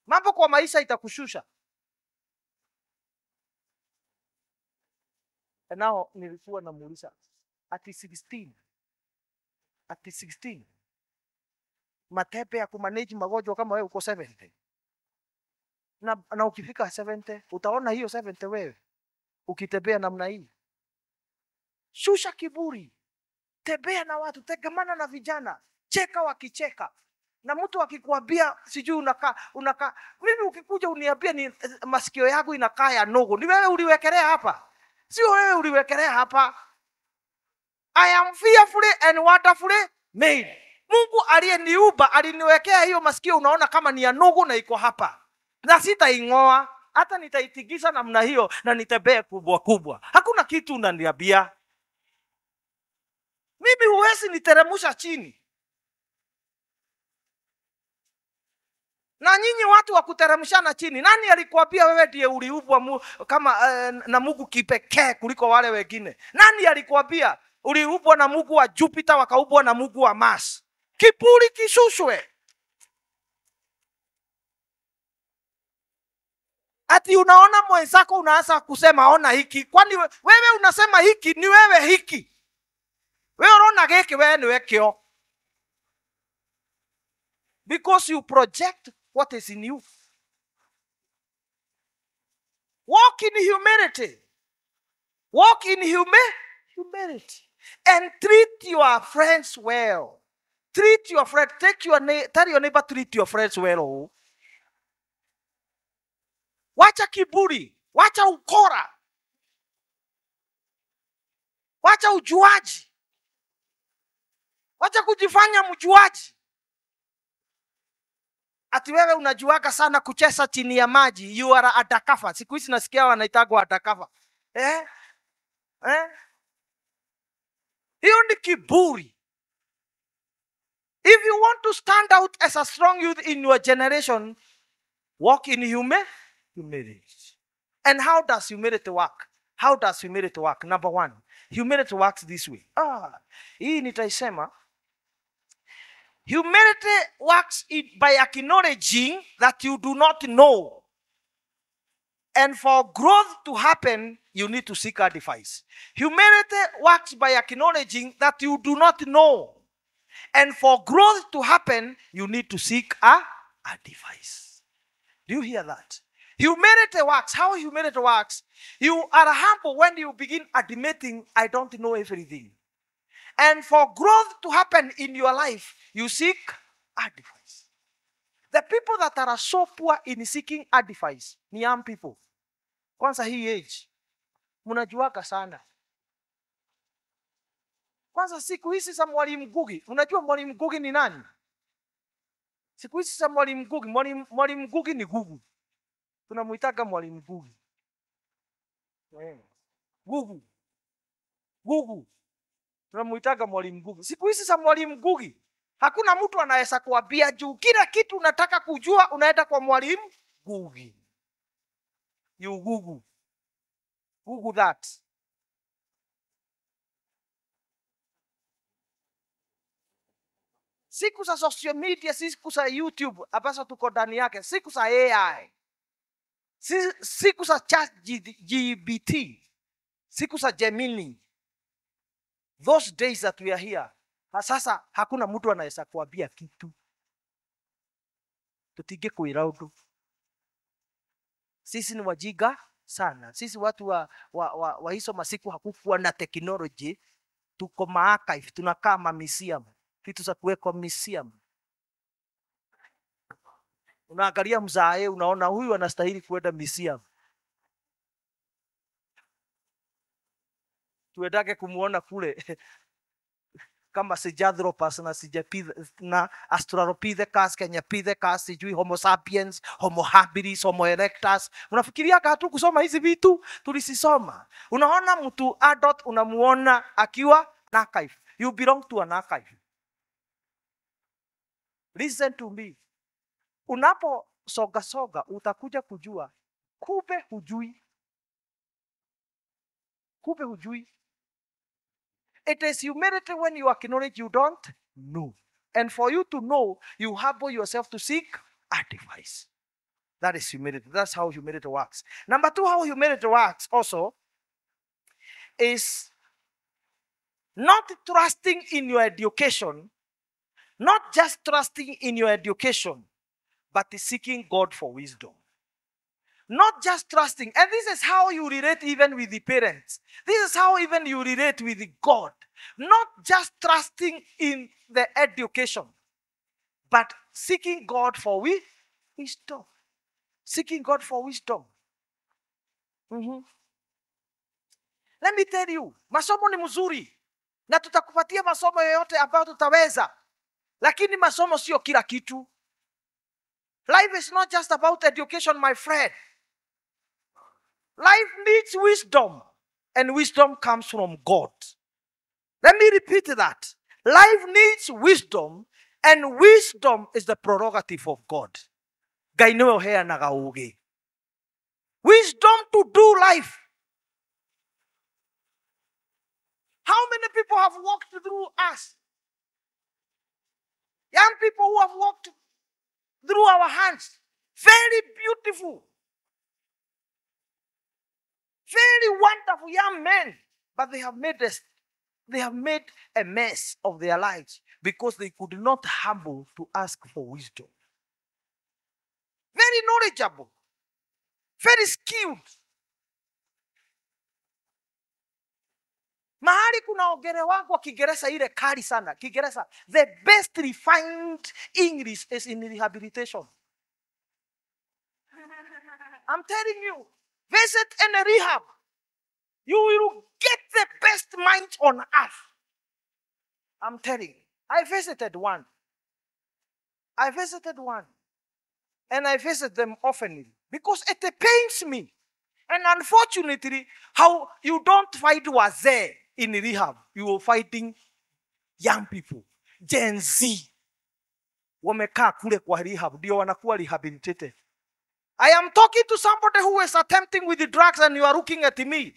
Mambo kwa maisha itakushusha. And now nilikuwa namuuliza ati 16 matepe ya kumanage magonjwa kama wewe uko 70. Na ukifika 70 utaona hiyo 70 wewe ukitembea namna hii. Shusha kiburi. Tembea na watu, tegamana na vijana, cheka wakicheka. Na mtu akikwambia sijui unakaa mimi ukikuja uniambia ni masikio yangu inakaa ya nogo. Ni wewe uliwekelea hapa. Sio wewe uliwekelea hapa. I am fearfully and wonderfully made. Mungu aliyeniumba aliniwekea hiyo masikio unaona kama ni ya nogo na iko hapa. Na sitaingoa, hata nitaitigisa namna hiyo na nitembee kubwa. Hakuna kitu unaniambia. Mimi huwezi niteremsha chini. Na nyinyi watu wa kuteremshana chini, nani alikuambia wewe ndiye uliumbwa kama na Mungu kipekee kuliko wale wengine? Nani alikuambia uliumbwa na Mungu wa Jupiter wakaumbwa na Mungu wa Mars? Kiburi kishushwe. Ati unaona mwenzako unaanza kusema ona hiki. Kwani wewe unasema hiki ni wewe hiki? Wewe unaona geki wewe ni wekio. Because you project what is in you. Walk in humility. Walk in humility. And treat your friends well. Treat your friend. Tell your neighbor, treat your friends well. Wacha kiburi. Wacha ukora. Wacha ujuaji. Wacha kujifanya mjuaji. Ati wewe unajuaga sana kucheza chini ya maji. You are adakafa. Siku hizi nasikia wanaitagwa adakafa. Hiyo ni kiburi. If you want to stand out as a strong youth in your generation, walk in humility. And how does humility work? How does humility work? Number one, humility works this way. Hii nitaisema. Humility works by acknowledging that you do not know. And for growth to happen, you need to seek advice. Humility works by acknowledging that you do not know. And for growth to happen, you need to seek advice. Do you hear that? Humility works. How humility works? You are humble when you begin admitting, I don't know everything. And for growth to happen in your life, you seek advice. The people that are so poor in seeking advice ni young people. Kwanza hii age, munajuaga sana. Kwanza siku hizi za Mwalimu Ngugi, unajua Mwalimu Ngugi ni nani? Siku hizi za Mwalimu Ngugi, Mwalimu Ngugi ni Gugu. Tunamuitaga Mwalimu Ngugi. Gugu. Gugu. Tunamuitaga Mwalimu Ngugi. Siku hizi za Mwalimu Ngugi, hakuna mtu anaweza kuambia juu kila kitu unataka kujua unaenda kwa Mwalimu Ngugi. You Google. Google that. Siku za social media, siku za YouTube ambazo tuko ndani yake, siku za AI, siku za ChatGPT, siku za Gemini, those days that we are here. Sasa hakuna mtu anaweza kuambia kitu. Tutige kuira undu. Sisi ni wajiga sana. Sisi watu wa hizo masiku hakukuwa na technology. Tuko archive, tunakaa museum. Vitu za kuwekwa museum. Unaangalia mzae, unaona huyu anastahili kwenda museum. Tuendake kumuona kule kama Sahelanthropus na na Australopithecus, Kenyapithecus, sijui Homo sapiens, Homo habilis, Homo erectus. Unafikiria hatu kusoma hizi vitu? Tulisisoma. Unaona mtu adult unamuona akiwa na archive. You belong to an archive. Listen to me. Unapo soga utakuja kujua kumbe hujui. Kumbe hujui. It is humility when you acknowledge you don't know. And for you to know, you humble yourself to seek advice. That is humility. That's how humility works. Number 2, how humility works also is not trusting in your education, not just trusting in your education, but seeking God for wisdom. Not just trusting. And this is how you relate even with the parents. This is how even you relate with God. Not just trusting in the education, but seeking God for wisdom. Seeking God for wisdom. Let me tell you, masomo ni mzuri. Na tutakupatia masomo yoyote ambayo tutaweza. Lakini masomo sio kila kitu. Life is not just about education, my friend. Life needs wisdom, and wisdom comes from God. Let me repeat that. Life needs wisdom, and wisdom is the prerogative of God. Wisdom to do life. How many people have walked through us? Young people who have walked through our hands. Very beautiful. Very wonderful young men. But they have made a mess of their lives because they could not humble to ask for wisdom. Very knowledgeable. Very skilled. Mahali kuna ogere wangu wa Kiingereza ile kali sana. Kiingereza, the best refined English is in rehabilitation. I'm telling you, visit any rehab. You will get the best mind on earth. I'm telling you. I visited one. And I visit them often because it pains me. And unfortunately, how you don't find wazee in rehab. You are fighting young people. Gen Z. Wamekaa kule kwa rehab. Ndio wanakuwa rehabilitated. I am talking to somebody who is attempting with the drugs and you are looking at me.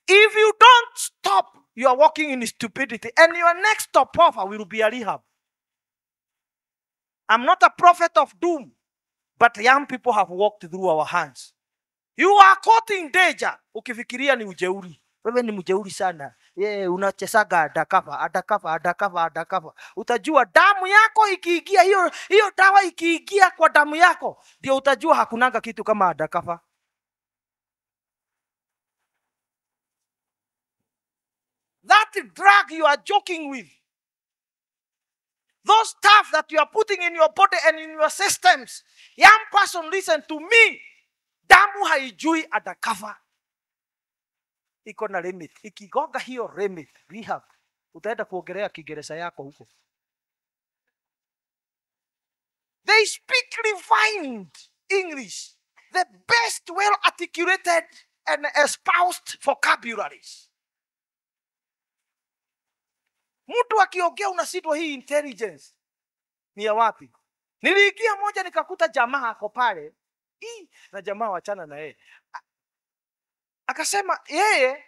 If you don't stop, you are walking in stupidity. And your next stopover will be a rehab. I'm not a prophet of doom. But young people have walked through our hands. You are caught in danger. Ukifikiria ni ujeuri. Wewe ni mjeuri sana. Unachesaga adakava. Utajua damu yako ikiingia, hiyo dawa ikiingia kwa damu yako, ndio utajua hakunanga kitu kama adakava. That drug you are joking with, those stuff that you are putting in your body and in your systems, young person, listen to me. Damu haijui adakava. iko na limit. Ikigonga hiyo limit, Rehab, utaenda kuongelea Kiingereza yako huko. They speak refined English, the best well articulated and espoused vocabularies. Mtu akiongea unashindwa hii intelligence ni ya wapi? Niliingia moja nikakuta jamaa ako pale. Na jamaa wachana na yeye. Akasema yeye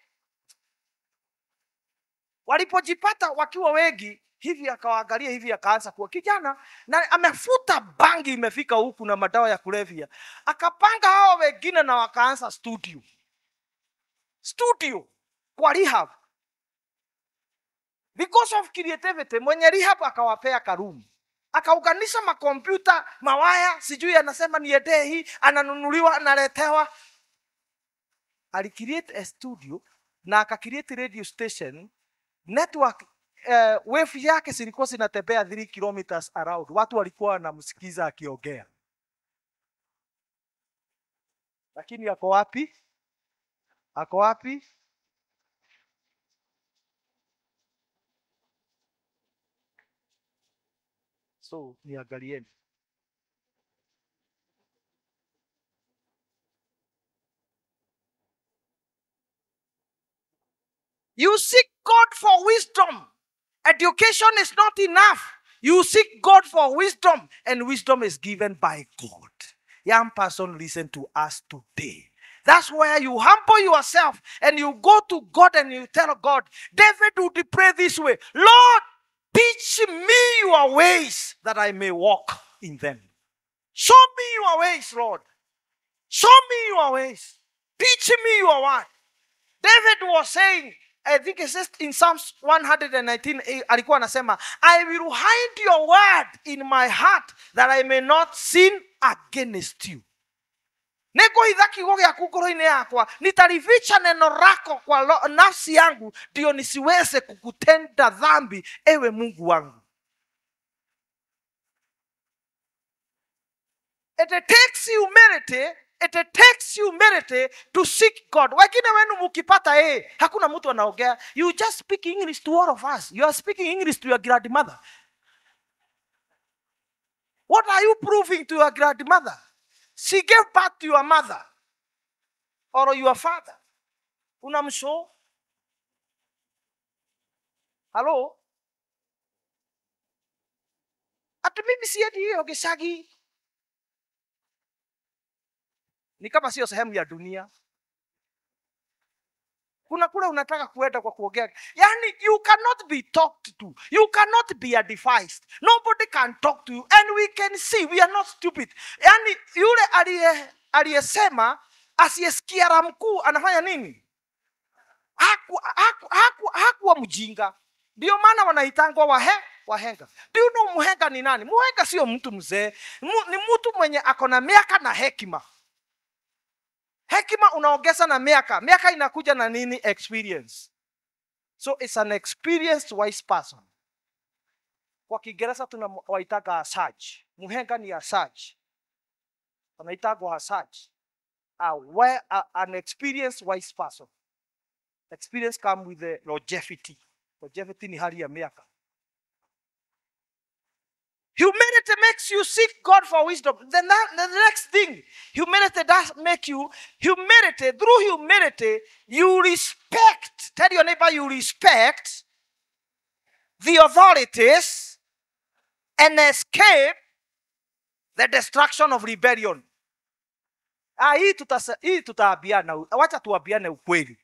walipojipata wakiwa wengi hivi, akawaangalia hivi, akaanza kuwa kijana na amefuta bangi imefika huku na madawa ya kulevya. Akapanga hao wengine na wakaanza studio kwa Rehab. Because of creativity, mwenye Rehab akawapea karumu. Akaunganisha makompyuta, mawaya, sijui anasema niende hii, ananunuliwa, analetewa. Alicreate a studio na akacreate radio station. Network wave yake zilikuwa zinatembea 3 kilometers around. Watu walikuwa wanamsikiza akiongea. Lakini ako wapi? Ako wapi? So, niangalieni. You seek God for wisdom. Education is not enough. You seek God for wisdom, and wisdom is given by God. Young person, listen to us today. That's where you humble yourself and you go to God and you tell God, David would pray this way, Lord, teach me your ways that I may walk in them. Show me your ways, Lord. Show me your ways. Teach me your word. David was saying, I think it says in Psalms 119, alikuwa anasema, I will hide your word in my heart that I may not sin against you. Neko idhaki goge ya kukoroine yakwa, nitalificha neno lako kwa nafsi yangu, ndio nisiweze kukutenda dhambi, ewe Mungu wangu. It takes humility. It takes humility to seek God. Wengine wenu mukipata hakuna mtu anaongea. You just speak English to all of us. You are speaking English to your grandmother. What are you proving to your grandmother? She gave birth to your mother or your father. Unamshow? Hello? Ati mimi sieti hiyo geshagi. Ni kama sio sehemu ya dunia. Kuna kule unataka kuenda kwa kuongea. Yani, you cannot be talked to. You cannot be advised. Nobody can talk to you. And we can see, we are not stupid. Yani, yule aliyesema asiyesikia la mkuu anafanya nini? Hakuwa mjinga. Ndio maana wanaitangwa wahenga. Do you know muhenga ni nani? Muhenga sio mtu mzee. Ni mtu mwenye akona miaka na hekima. Hekima unaongeza na miaka. Miaka inakuja na nini? Experience. So it's an experienced wise person. Kwa Kiingereza tunawaitaga sage. Muhenga ni a sage. Wanaitagwa a sage. An experienced wise person. Experience comes with the longevity. Longevity ni hali ya miaka. Humility makes you seek God for wisdom. Then the next thing, humility does make you, through humility, you respect, tell your neighbor, you respect the authorities and escape the destruction of rebellion. Hii tutaambiana, wacha tuambiane ukweli.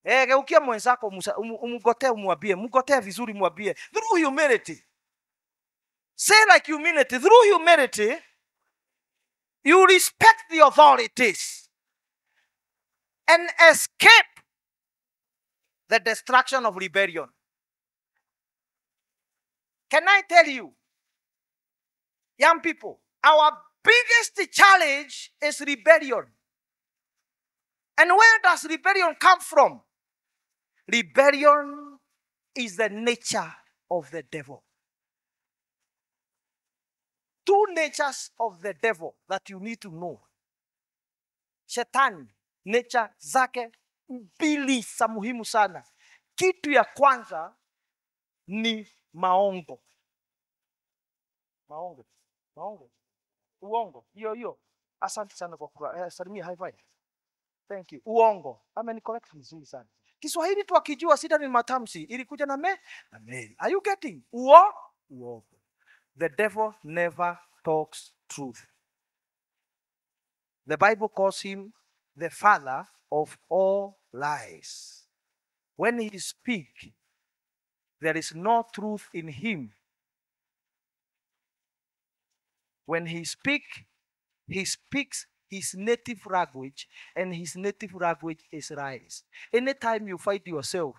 Geukia mwenzako, umgotee umwambie, mgotee vizuri mwambie, through humility. Say like humility. Through humility, you respect the authorities and escape the destruction of rebellion. Can I tell you, young people, our biggest challenge is rebellion. And where does rebellion come from? Rebellion is the nature of the devil. Two natures of the devil that you need to know. Shetani, nature zake mbili za muhimu sana. Kitu ya kwanza ni maongo. Uongo. Hiyo. Asante sana kwa salimia, high five. Thank you. Uongo. Amenicorrect vizuri sana. Kiswahili tu akijua sida ni matamshi. Ilikuja na me. Are you getting? Uongo. The devil never talks truth. The Bible calls him the father of all lies. When he speaks, there is no truth in him. When he speaks his native language, and his native language is lies. Anytime you find yourself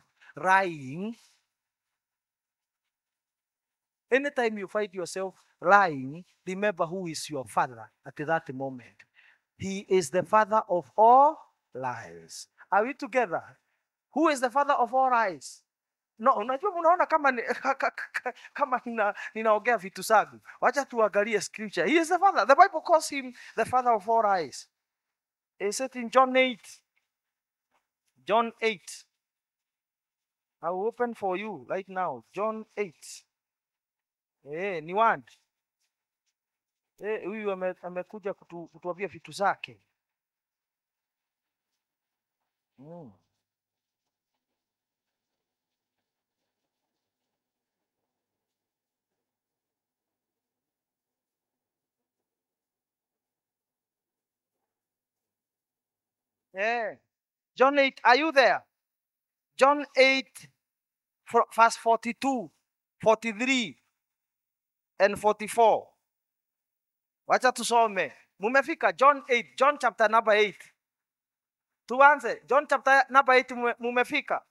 lying, remember who is your father at that moment. He is the father of all lies. Are we together? Who is the father of all lies? No, unajua unaona kama ninaongea vitu zangu. Wacha tuangalie scripture. He is the father. The Bible calls him the father of all lies. Is it in John 8? John 8. I will open for you right now. John 8. Ni word. Huyu amekuja kutuambia vitu zake. John 8, are you there? John 8, verse 42, 43, and 44. Wacha tusome. Mumefika John 8, John chapter number 8. Tuanze. John chapter number 8 mumefika.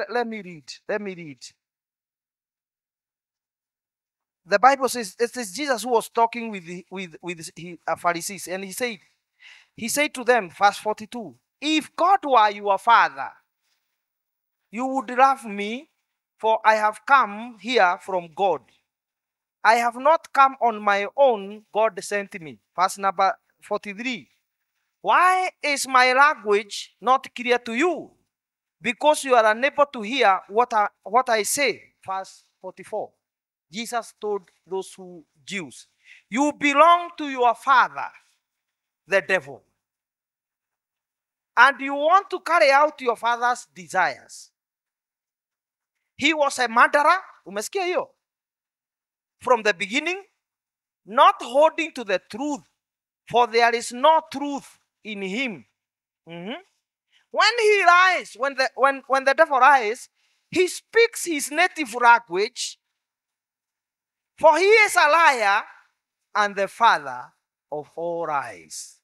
Let me read. The Bible says it is Jesus who was talking with the Pharisees, and he said to them, verse 42, if God were your father, you would love me, for I have come here from God. I have not come on my own, God sent me. Verse number 43. Why is my language not clear to you? Because you are unable to hear what I say. Verse 44. Jesus told those Jews, you belong to your father, the devil, and you want to carry out your father's desires. He was a murderer, umesikia hiyo? From the beginning, not holding to the truth, for there is no truth in him. When he lies, when the devil lies, he speaks his native language, for he is a liar and the father of all lies.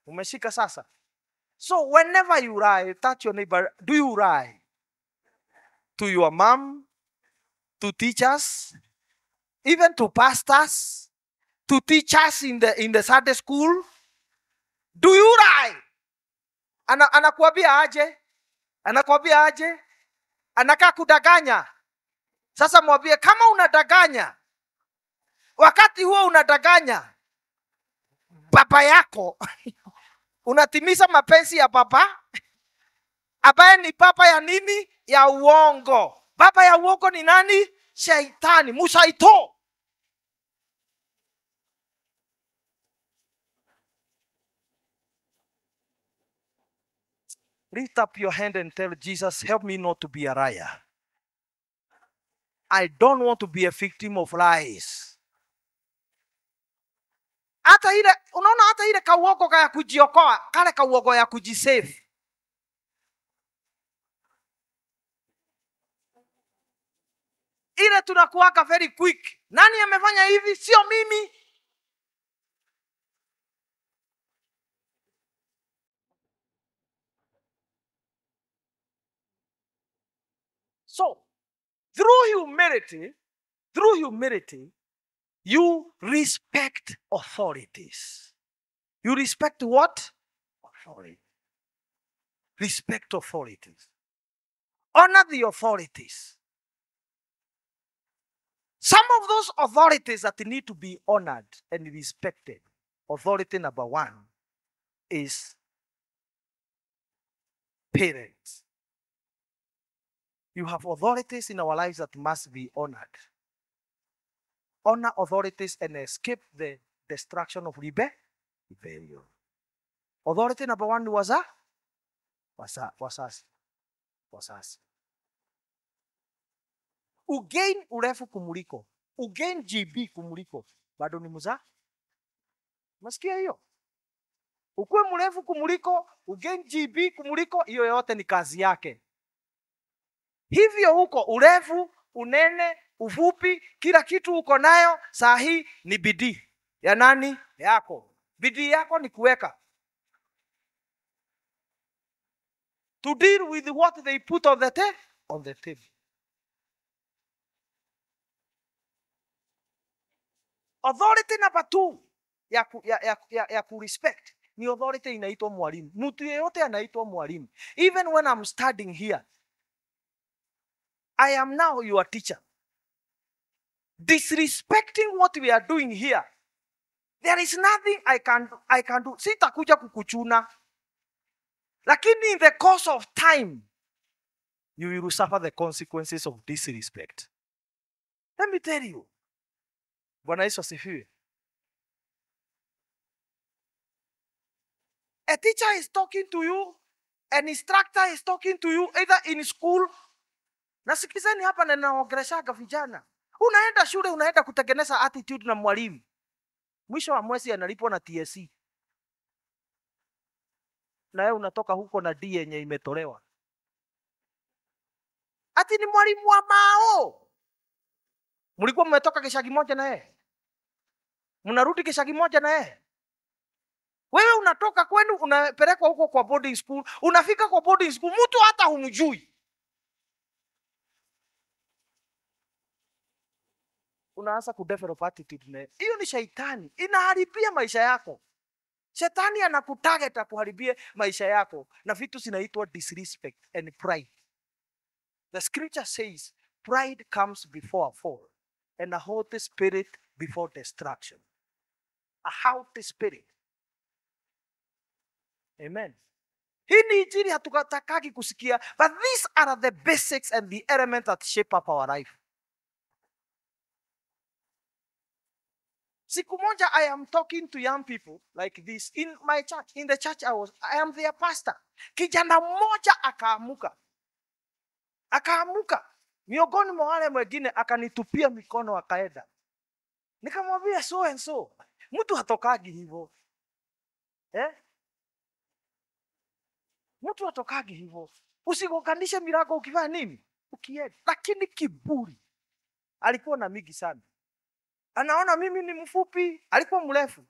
Umeshika sasa? So whenever you lie, touch your neighbor. Do you lie? To your mom, to teachers, even to pastors, to teachers in the Sunday school? Do you lie? Anakuambia aje? Anakaa kudanganya. Sasa mwambie kama unadanganya, wakati huo unadanganya baba yako, unatimiza mapenzi ya baba ambaye ni baba ya nini? Ya uongo. Baba ya uongo ni nani? Shaitani, musaito. Lift up your hand and tell Jesus, help me not to be a liar. I don't want to be a victim of lies. Hata ile kauogo ya kujiokoa, kale kauogo ya kujisave. Ile tunakuwaka very quick. Nani amefanya hivi? Sio mimi. So, through humility, you respect authorities. You respect what? Authority. Respect authorities. Honor the authorities. Some of those authorities that need to be honored and respected. Authority number 1 is parents. You have authorities in our lives that must be honored. Honor authorities and escape the destruction of rebellion. Authority number one was wasasi. Ugain urefu kumuliko, ugain GB kumuliko, bado ni Masikia hiyo? Ukue mrefu kumuliko, ugain GB kumuliko, hiyo yote ni kazi yake. Hivyo huko urefu, unene, ufupi, kila kitu uko nayo, saa hii ni bidii. Ya nani? Yako. Bidii yako ni kuweka. To deal with what they put on the table. Authority number 2 ya ku respect ni authority inaitwa mwalimu. Mtu yeyote anaitwa mwalimu. Even when I'm studying here, I am now your teacher. Disrespecting what we are doing here, there is nothing I can do. Sitakuja kukuchuna. Lakini in the course of time, you will suffer the consequences of disrespect. Let me tell you. Bwana Yesu asifiwe. A teacher is talking to you, an instructor is talking to you, either in school. Nasikizeni hapa na naongeleshaga vijana. Unaenda shule, unaenda kutengeneza attitude na mwalimu. Mwisho wa mwezi analipwa na TSC. Na wewe unatoka huko na D yenye imetolewa. Ati ni mwalimu wa mao. Mlikuwa mmetoka kishagi moja na yeye. Mnarudi kishagi moja na yeye. Wewe unatoka kwenu unapelekwa huko kwa boarding school, unafika kwa boarding school mtu hata humjui. Unaanza kudevelop attitude na hiyo ni shaitani, inaharibia maisha yako. Shetani anakutarget akuharibie maisha yako na vitu zinaitwa disrespect and pride. The scripture says pride comes before a fall and a haughty spirit before destruction. A haughty spirit. Amen. Hii ni injili hatukatakagi kusikia, but these are the basics and the elements that shape up our life. Siku moja I am talking to young people like this in my church. In the church I am their pastor. Kijana mmoja akaamuka. Miongoni mwa wale wengine akanitupia mikono akaenda. Nikamwambia so and so. Mtu hatokagi hivyo. Mtu hatokagi hivyo. Usigonganishe milango ukifanya nini? Ukienda. Lakini kiburi. Alikuwa na mingi sana. Anaona mimi ni mfupi, alikuwa mrefu.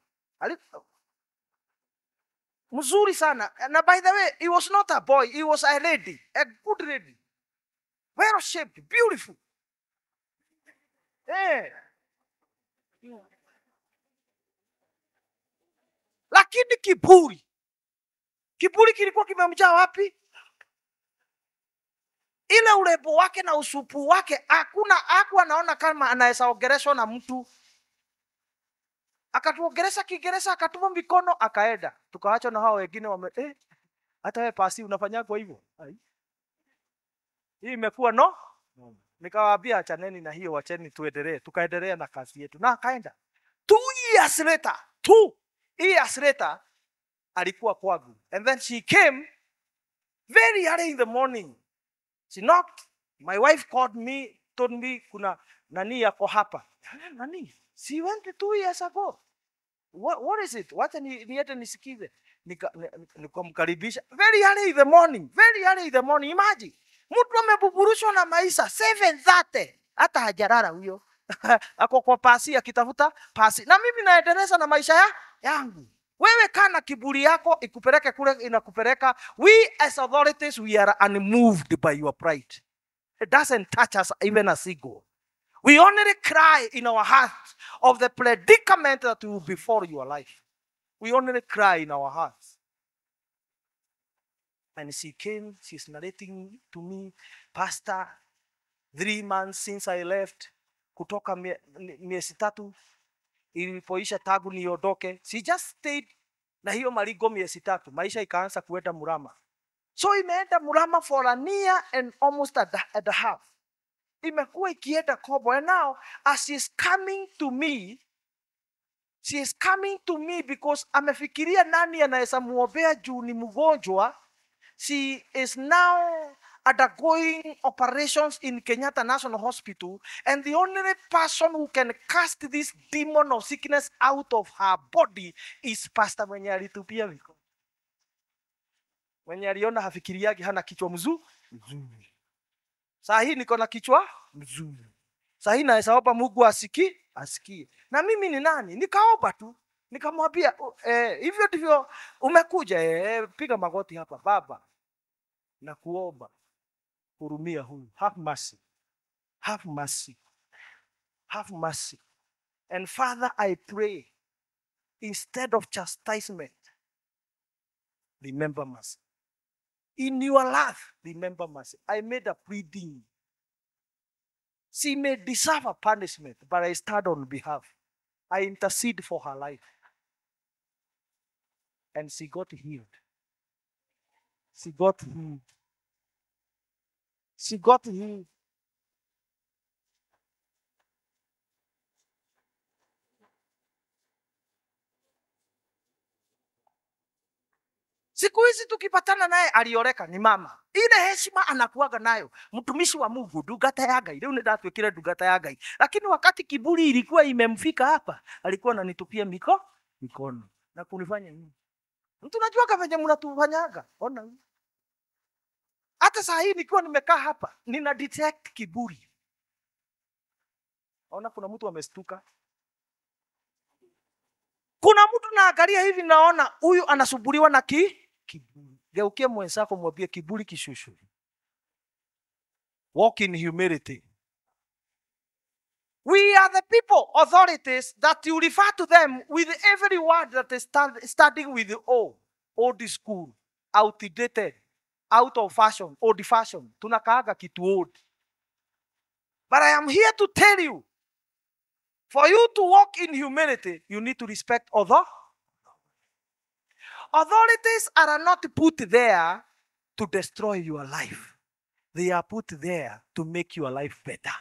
Mzuri sana. Na by the way, he was not a boy, he was a lady, a good lady. Well shaped, beautiful. Lakini kiburi. Kiburi kilikuwa kimemjaa wapi? Ile urembo wake na usupu wake hakuwa anaona kama anaweza ongeleshwa na mtu. Akatuongelesha Kiingereza, akatuma mikono, akaenda. Tukaachwa na hao wengine hata wewe pasi unafanya kwa hivyo. Hii imekuwa no? Nikawaambia achaneni na hiyo, wacheni tuendelee. Tukaendelea na kazi yetu. Na akaenda. 2 years later alikuwa kwangu. And then she came very early in the morning. She knocked. My wife called me, told me kuna nani yako hapa. Nani? She went 2 years ago. What is it? Wacha niende nisikize. Nikamkaribisha. Very early in the morning. Imagine. Mtu amebuburushwa na maisha 7:30. Hata hajarara huyo. Ako kwa pasi akitafuta pasi. Na mimi naendeleza na maisha yangu. Wewe kana kiburi yako ikupeleke kule inakupeleka. We as authorities, we are unmoved by your pride. It doesn't touch us even a single. We only cry in our hearts of the predicament that will befall your life. We only cry in our hearts. And she came, she's narrating to me, Pastor, 3 months since I left, kutoka miezi 3 ilipoisha tangu niondoke. She just stayed na hiyo marigo miezi 3. Maisha ikaanza kuenda mrama. So imeenda Murama for a year and almost a half. Imekuwa ikienda Kobo. And now, as she is coming to me, she is coming to me because amefikiria nani anaweza muombea juu ni mgonjwa. She is now undergoing operations in Kenyatta National Hospital, and the only person who can cast this demon of sickness out of her body is Pastor mwenye alitupia mikono. Mwenye aliona hafikiriagi hana kichwa mzuri. Saa hii niko na kichwa mzuri. Saa hii naweza omba Mungu asikie. Na mimi ni nani? Nikaomba tu. Nikamwambia hivyo ndivyo umekuja, piga magoti hapa Baba. Na kuomba hurumia huyu. Have mercy. Have mercy. Have mercy. And Father, I pray, instead of chastisement, remember mercy. In your love, remember mercy. I made a pleading. She may deserve a punishment, but I stand on behalf. I intercede for her life. And she got healed. She got healed. She got healed. Siku hizi tukipatana naye alioreka ni mama. Ile heshima anakuaga nayo. Mtumishi wa Mungu, ndungata ya Ngai. Leo ndatwikira ndungata ya Ngai. Lakini wakati kiburi ilikuwa imemfika hapa, alikuwa ananitupia mikono na kunifanya nini? Mtu najua kama venye mnatufanyaga. Ona. Hata saa hii nikiwa nimekaa hapa, nina detect kiburi. Ona kuna mtu amestuka. Kuna mtu naangalia hivi naona huyu anasumbuliwa na kiburi. Geukie mwenzako mwambie kiburi kishushu. Walk in humility. We are the people, authorities, that you refer to them with every word that is starting with old school, outdated, out of fashion, old fashion. Tunakaaga kitu old. But I am here to tell you, for you to walk in humility, you need to respect others. Authorities are not put there to destroy your life. They are put there to make your life better.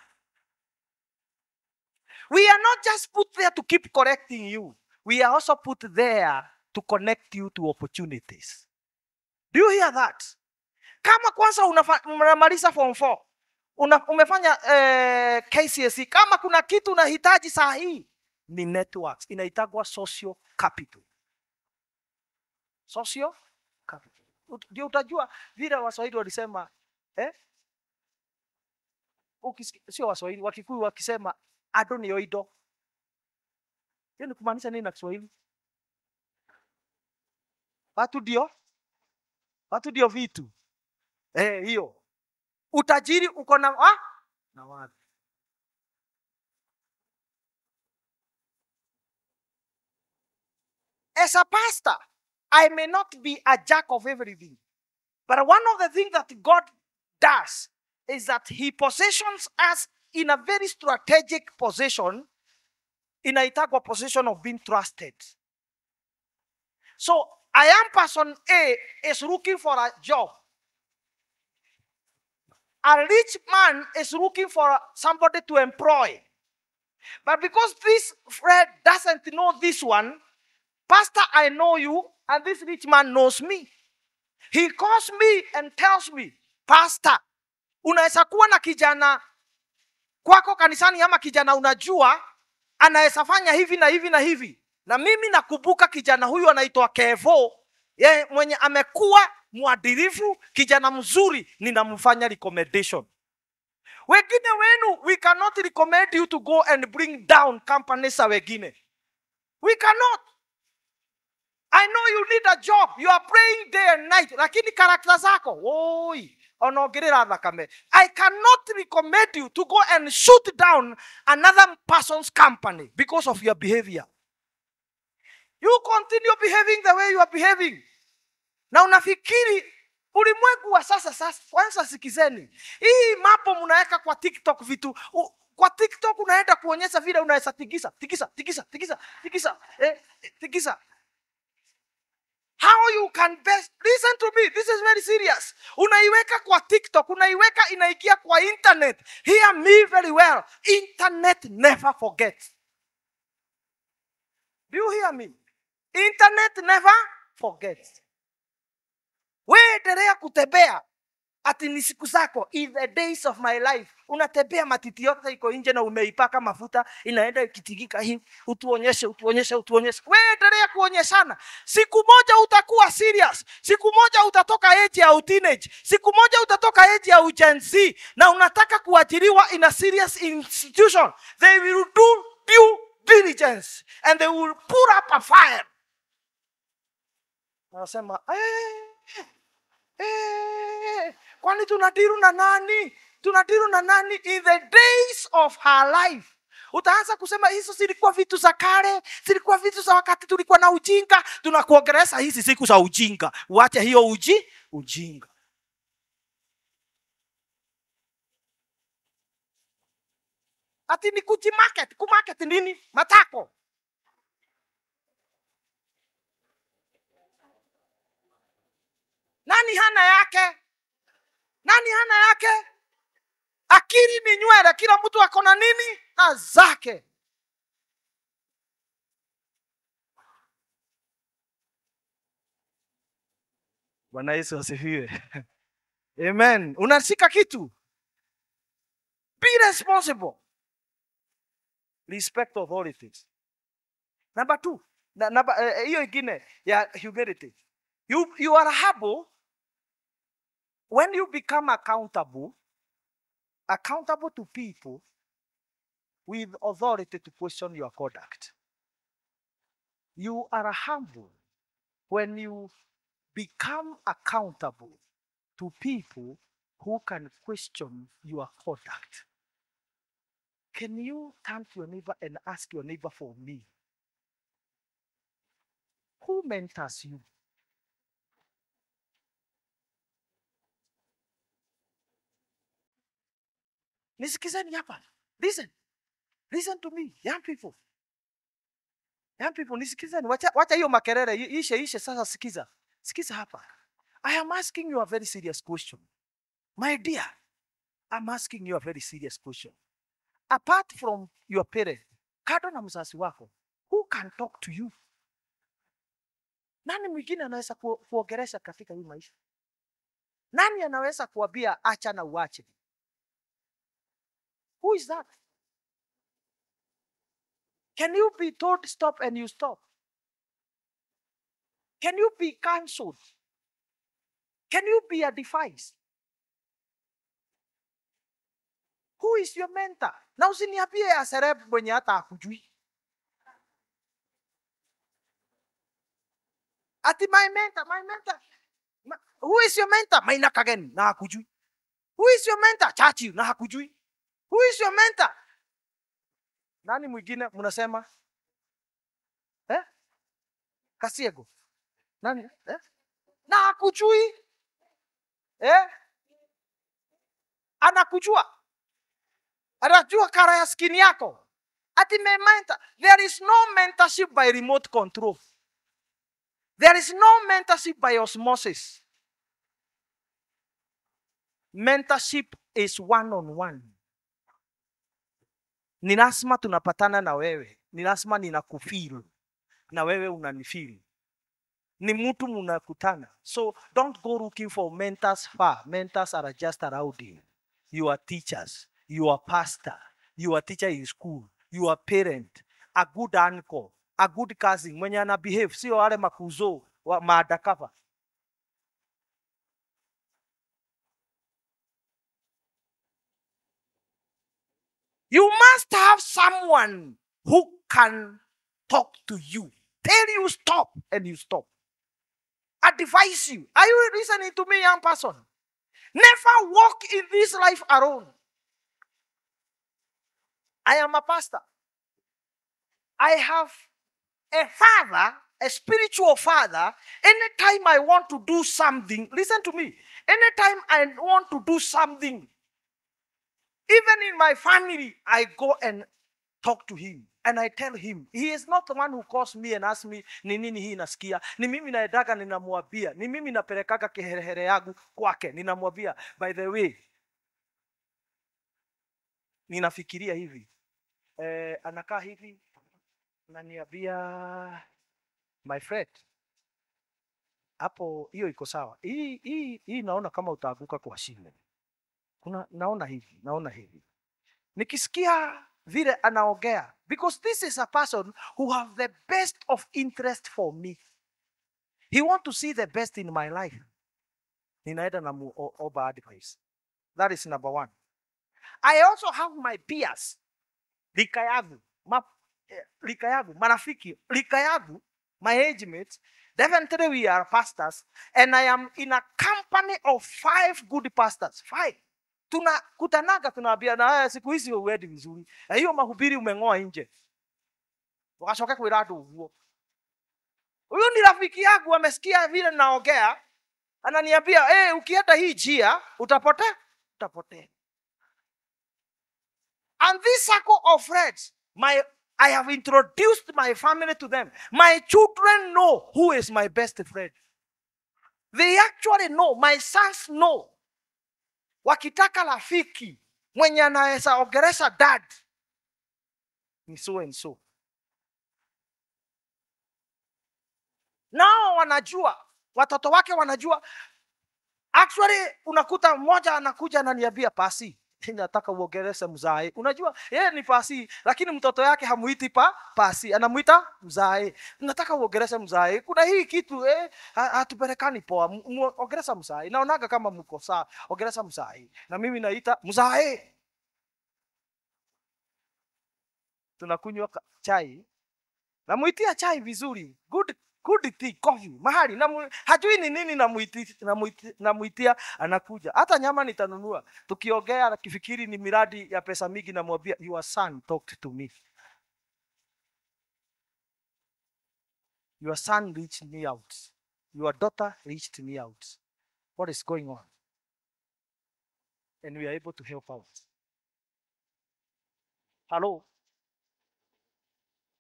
We are not just put there to keep correcting you. We are also put there to connect you to opportunities. Do you hear that? Kama kwanza unamaliza form 4, umefanya KCSE, kama kuna kitu unahitaji saa hii ni networks, inaitagwa social capital. Social capital. Ndio utajua vile Waswahili walisema sio Waswahili, Wakikuyu wakisema ado ni oido. Hiyo ni kumaanisha nini na Kiswahili? Watu ndio vitu. Hiyo. Utajiri uko na watu. As a pastor, I may not be a jack of everything. But one of the things that God does is that he positions us in a very strategic position, inaitagwa position of being trusted. So, I am person A is looking for a job. A rich man is looking for somebody to employ. But because this friend doesn't know this one, Pastor, I know you, and this rich man knows me. He calls me and tells me, Pastor, unaweza kuwa na kijana kwako kanisani ama kijana unajua, anaweza fanya hivi na hivi na hivi. Na mimi nakumbuka kijana huyu anaitwa Kevo, yeye mwenye amekuwa mwadilifu, kijana mzuri, ninamfanya recommendation. Wengine wenu, we cannot recommend you to go and bring down companies za wengine. We cannot. I know you need a job. You are praying day and night. Lakini karakter zako, onogerera thakame. I cannot recommend you to go and shoot down another person's company because of your behavior. You continue behaving the way you are behaving. Na unafikiri ulimwengu wa sasa kwanza sikizeni. Hii mapo mnaweka kwa TikTok vitu. Kwa TikTok unaenda kuonyesha vile unaweza tikisa. How you can best listen to me. This is very serious. Unaiweka kwa TikTok, unaiweka inaingia kwa internet. Hear me very well. Internet never forgets. Do you hear me? Internet never forgets. Wewe endelea kutembea. Ati ni siku zako, in the days of my life. Unatembea matiti yote iko nje na umeipaka mafuta, inaenda ikitigika hii, utuonyeshe. Wewe endelea kuonyeshana. Siku moja utakuwa serious. Siku moja utatoka age ya teenage. Siku moja utatoka age ya Gen Z na unataka kuajiriwa in a serious institution. They will do due diligence and they will put up a fire. Nasema, kwani tunadiru na nani? Tunadiru na nani in the days of her life? Utaanza kusema hizo zilikuwa vitu za kale, zilikuwa vitu za wakati tulikuwa na ujinga. Tunakuongeleza hizi siku za ujinga. Uache hiyo ujinga. Ati ni kujimarket. Kumarket nini? Matako. Nani hana yake? Nani hana yake? Akili ni nywele, kila mtu akona nini na zake. Bwana Yesu asifiwe. Amen. Unashika kitu. Be responsible. Respect authorities. Number 2. Hiyo ingine ya humility. You are humble when you become accountable to people with authority to question your conduct. You are humble when you become accountable to people who can question your conduct. Can you turn to your neighbor and ask your neighbor for me? Who mentors you? Nisikizeni hapa. Listen to me, young people. Young people, nisikizeni. Wacha hiyo makelele ishe sasa, sikiza hapa. I am asking you a very serious question. My dear, I'm asking you a very serious question. Apart from your parent, kando na mzazi wako, who can talk to you? Nani mwingine anaweza kuongelesha katika hii maisha? Nani anaweza kuambia acha na uache? Who is that? Can you be told stop and you stop? Can you be cancelled? Can you be advised? Who is your mentor? Na usiniambie ya sereb mwenye hata hakujui. Ati my mentor. Who is your mentor? Maina Kageni na hakujui. Who is your mentor? Chachi na hakujui. Who is your mentor? Nani mwingine mnasema? Kasiego. Nani? Na hakujui. Anakujua. Anajua kara ya skin yako. Ati mentor. There is no mentorship by remote control. There is no mentorship by osmosis. Mentorship is one-on-one. Ni lazima tunapatana na wewe. Ni lazima ninakufeel. Na wewe unanifeel. Ni mtu mnakutana. So don't go looking for mentors far. Mentors are just around you. You are teachers. You are pastor. You are teacher in school. You are parent. A good uncle. A good cousin. Mwenye ana behave. Sio wale makuzo. Maadakava. You must have someone who can talk to you. Tell you stop and you stop. Advise you. Are you listening to me, young person? Never walk in this life alone. I am a pastor. I have a father, a spiritual father. Anytime I want to do something, listen to me. Anytime I want to do something, even in my family, I go and talk to him. And I tell him, he is not the one who calls me and asks me, ni nini hii nasikia. Ni mimi naendaga ninamwambia. Ni mimi napelekaga kiherehere yangu kwake. Ninamwambia, by the way, ninafikiria hivi. Anakaa hivi, naniambia, my friend, hapo hiyo iko sawa. Hii naona kama utaanguka kwa shimo. Naona hivi. Nikisikia vile anaongea, because this is a person who have the best of interest for me. He want to see the best in my life. Ninaenda na muomba advice. That is number one. I also have my peers. Rika yangu, marafiki, rika yangu, my age mates. Definitely we are pastors, and I am in a company of 5 good pastors. 5. Tunakutanaga tunaambia na siku hizi uwedi vizuri. Hiyo mahubiri umeng'oa nje. Wakashoka kwira andu uguo. Huyu ni rafiki yangu amesikia vile naongea, ananiambia, ukienda hii njia utapotea. And this circle of friends, I have introduced my family to them. My children know who is my best friend. They actually know. My sons know. Wakitaka rafiki mwenye anaweza ongelesha dad ni so and so. Nao wanajua, watoto wake wanajua. Actually unakuta mmoja anakuja ananiambia, pasi, nataka uongeleshe mzae. Unajua yeye ni pasi, lakini mtoto yake hamuiti pasi, anamuita mzae. Nataka uongeleshe mzae. Kuna hii kitu hatupelekani poa. Ongelesha mzae. Naonaga kama mko sawa, ongelesha mzae. Na mimi naita mzae. Tunakunywa chai. Namuitia chai vizuri. Good tea, coffee, mahali. Hajui ni nini namuitia, anakuja. Hata nyama nitanunua. Tukiongea akifikiri ni miradi ya pesa mingi, namwambia, your son talked to me. Your son reached me out. Your daughter reached me out. What is going on? And we are able to help out. Hello?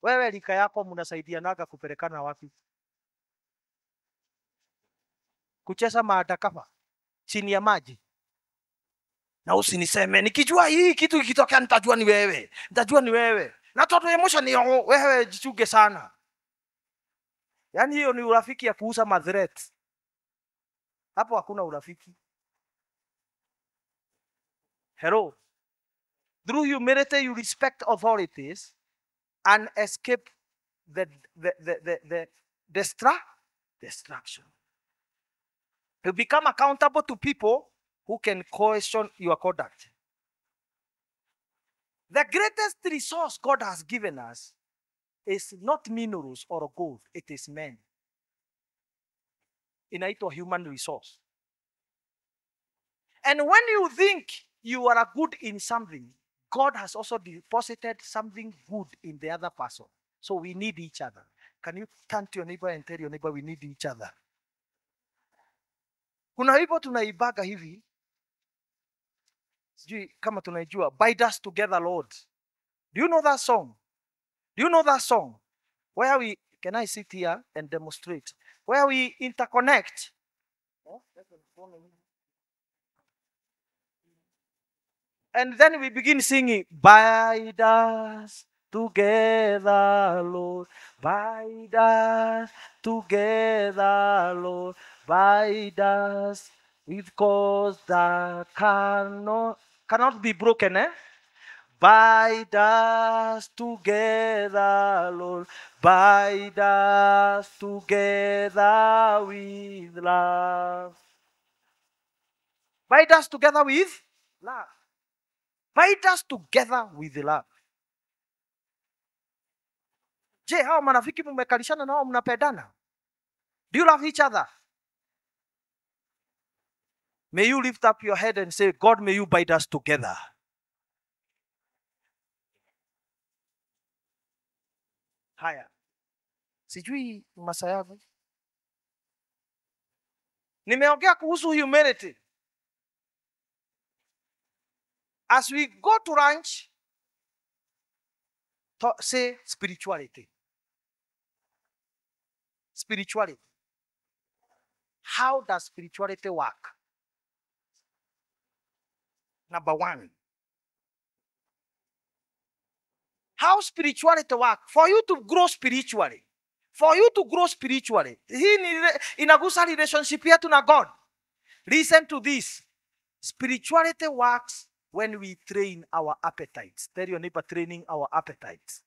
Wewe rika yako mnasaidianaga kupelekana wapi? Kucheza maadakafa chini ya maji. Na usiniseme nikijua hii kitu ikitokea nitajua ni wewe. Na toto emotion ni wewe, jichunge sana. Yaani hiyo ni urafiki ya kuuza madhret. Hapo hakuna urafiki. Hello. Through humility you respect authorities and escape the destruction. You become accountable to people who can question your conduct. The greatest resource God has given us is not minerals or gold, it is men. Inaitwa human resource. And when you think you are good in something, God has also deposited something good in the other person. So we need each other. Can you turn to your neighbor and tell your neighbor we need each other? Kuna hivyo tunaibaga hivi. Sijui kama tunaijua. Bind us together, Lord. Do you know that song? Where we, can I sit here and demonstrate? Where we interconnect. And then we begin singing, bind us together, Lord. Bind us together, Lord. Bind us with cords that cannot be broken, Bind us together, Lord. Bind us together with love. Bind us together with love. Bind us together with love. Je, hao marafiki mmekalishana nao mnapendana? Do you love each other? May you lift up your head and say, God, may you bind us together. Haya. Sijui masaa yangu. Nimeongea kuhusu humility. As we go to lunch, say spirituality. Spirituality. How does spirituality work? Number one. How spirituality work? For you to grow spiritually. For you to grow spiritually. Hii ni inagusa relationship yetu na God. Listen to this. Spirituality works when we train our appetites. Tell your neighbor, training our appetites.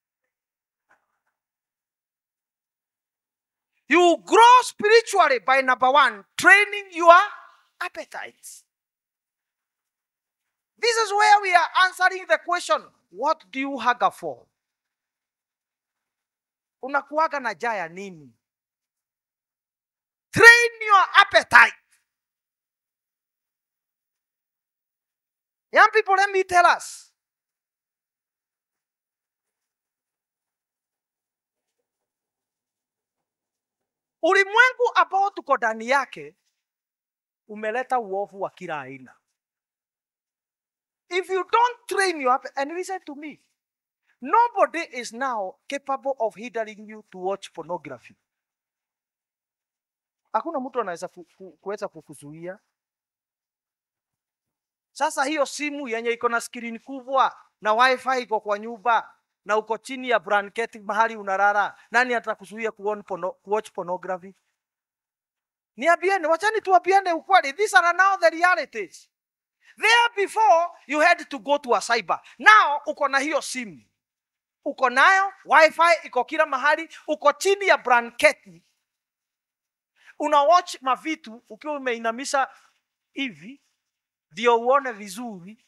You grow spiritually by number one, training your appetites. This is where we are answering the question, what do you hunger for? Unakuwaga na jaya nini? Train your appetite. Young people, let me tell us. Ulimwengu ambao tuko ndani yake umeleta uovu wa kila aina. If you don't train your appetite, and listen to me, nobody is now capable of hindering you to watch pornography. Hakuna mtu anaweza kuweza kukuzuia. Sasa hiyo simu yenye iko na screen kubwa na wifi iko kwa nyumba na uko chini ya blanketi mahali unalala, nani atakuzuia kuwatch pornography? Niambieni, wachani tuambiane ukweli. These are now the realities. There before you had to go to a cyber. Now uko na hiyo simu. Uko nayo, wifi iko kila mahali, uko chini ya blanketi. Una watch mavitu ukiwa umeinamisha hivi ndio uone vizuri.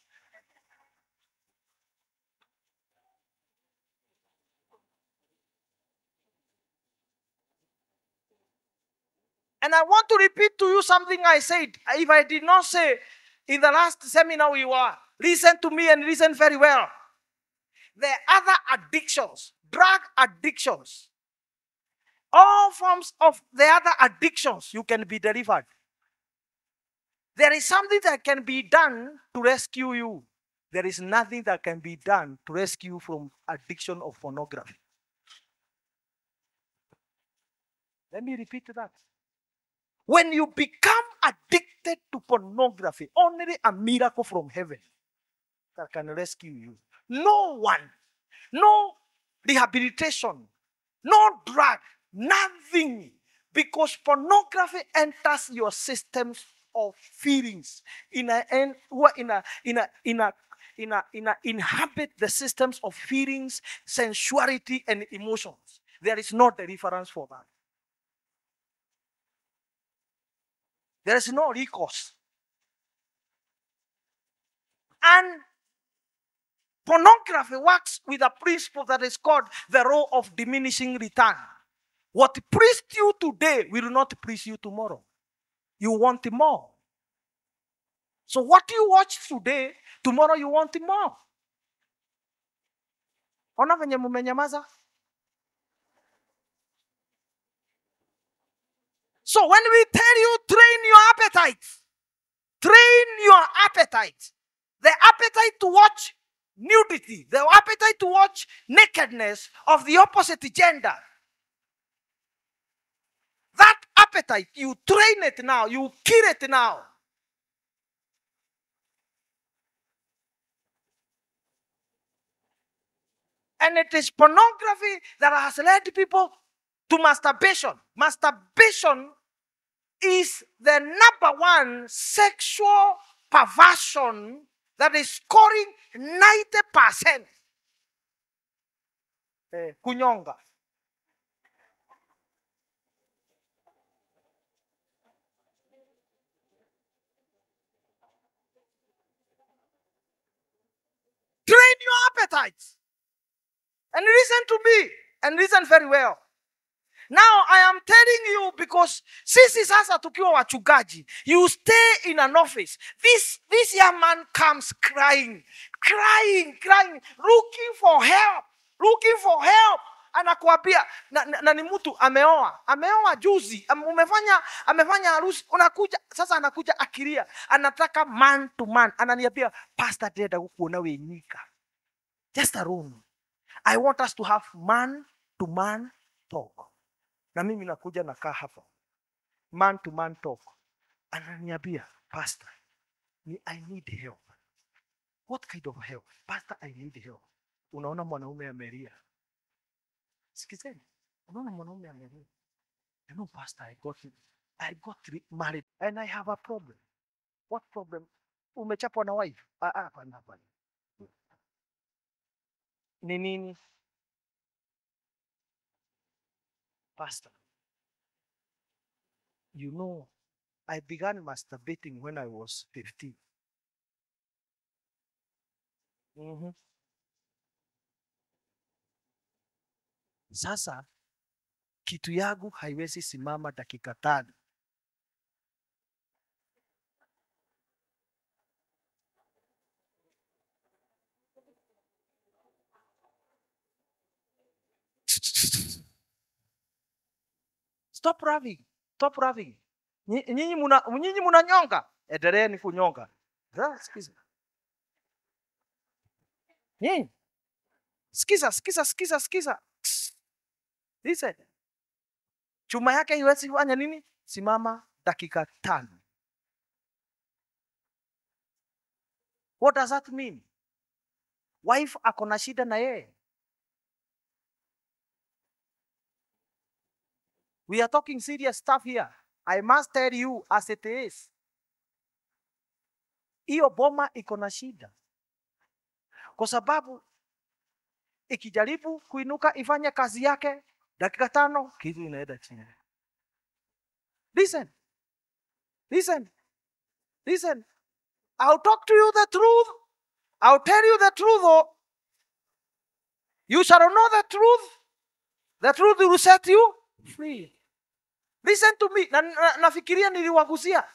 And I want to repeat to you something I said. If I did not say in the last seminar we were, listen to me and listen very well. The other addictions, drug addictions, all forms of the other addictions, you can be delivered. There is something that can be done to rescue you. There is nothing that can be done to rescue you from addiction of pornography. Let me repeat that. When you become addicted to pornography, only a miracle from heaven that can rescue you. No one, no rehabilitation, no drug, nothing. Because pornography enters your systems of feelings. Inhabit the systems of feelings, sensuality, and emotions. There is no deliverance for that. There is no recourse. And pornography works with a principle that is called the law of diminishing return. What pleased you today will not please you tomorrow. You want more. So what you watch today, tomorrow you want more. Ona venye mumenyamaza? So when we tell you train your appetite, the appetite to watch nudity, the appetite to watch nakedness of the opposite gender, that appetite, you train it now, you kill it now. And it is pornography that has led people to masturbation. Masturbation is the number one sexual perversion that is scoring 90%. Kunyonga. Train your appetites. And listen to me. And listen very well. Now I am telling you because sisi sasa tukiwa wachungaji, you stay in an office. This young man comes crying, looking for help. Anakuambia na ni mtu ameoa juzi, amefanya harusi, sasa anakuja akilia, anataka man to man. Ananiambia, Pastor, dada kukuona wenyika. Just a room. I want us to have man to man talk. Na mimi nakuja nakaa hapa. Man to man talk. Ananiambia, pastor, I need help. What kind of help? Pastor, I need help. Unaona mwanaume amelia. Sikizeni. Unaona mwanaume amelia. You know, pastor, I got married and I have a problem. What problem? Umechapwa na wife? Hapana. Ni nini? Pastor, you know, I began masturbating when I was 15. Sasa kitu yangu haiwezi simama dakika 5. Stop raving. Stop raving. Nyinyi mnanyonga. Endeleeni kunyonga. Sikiza. Nyinyi. Sikiza. Listen. Chuma yake iwezi fanya nini? Simama dakika 5. What does that mean? Wife akona shida na yeye. We are talking serious stuff here. I must tell you as it is. Hiyo boma iko na shida. Kwa sababu ikijaribu kuinuka ifanye kazi yake dakika 5 kitu inaenda chini. Listen. I'll talk to you the truth. I'll tell you the truth. Oh. You shall know the truth. The truth will set you free. Listen to me. Nafikiria niliwagusia.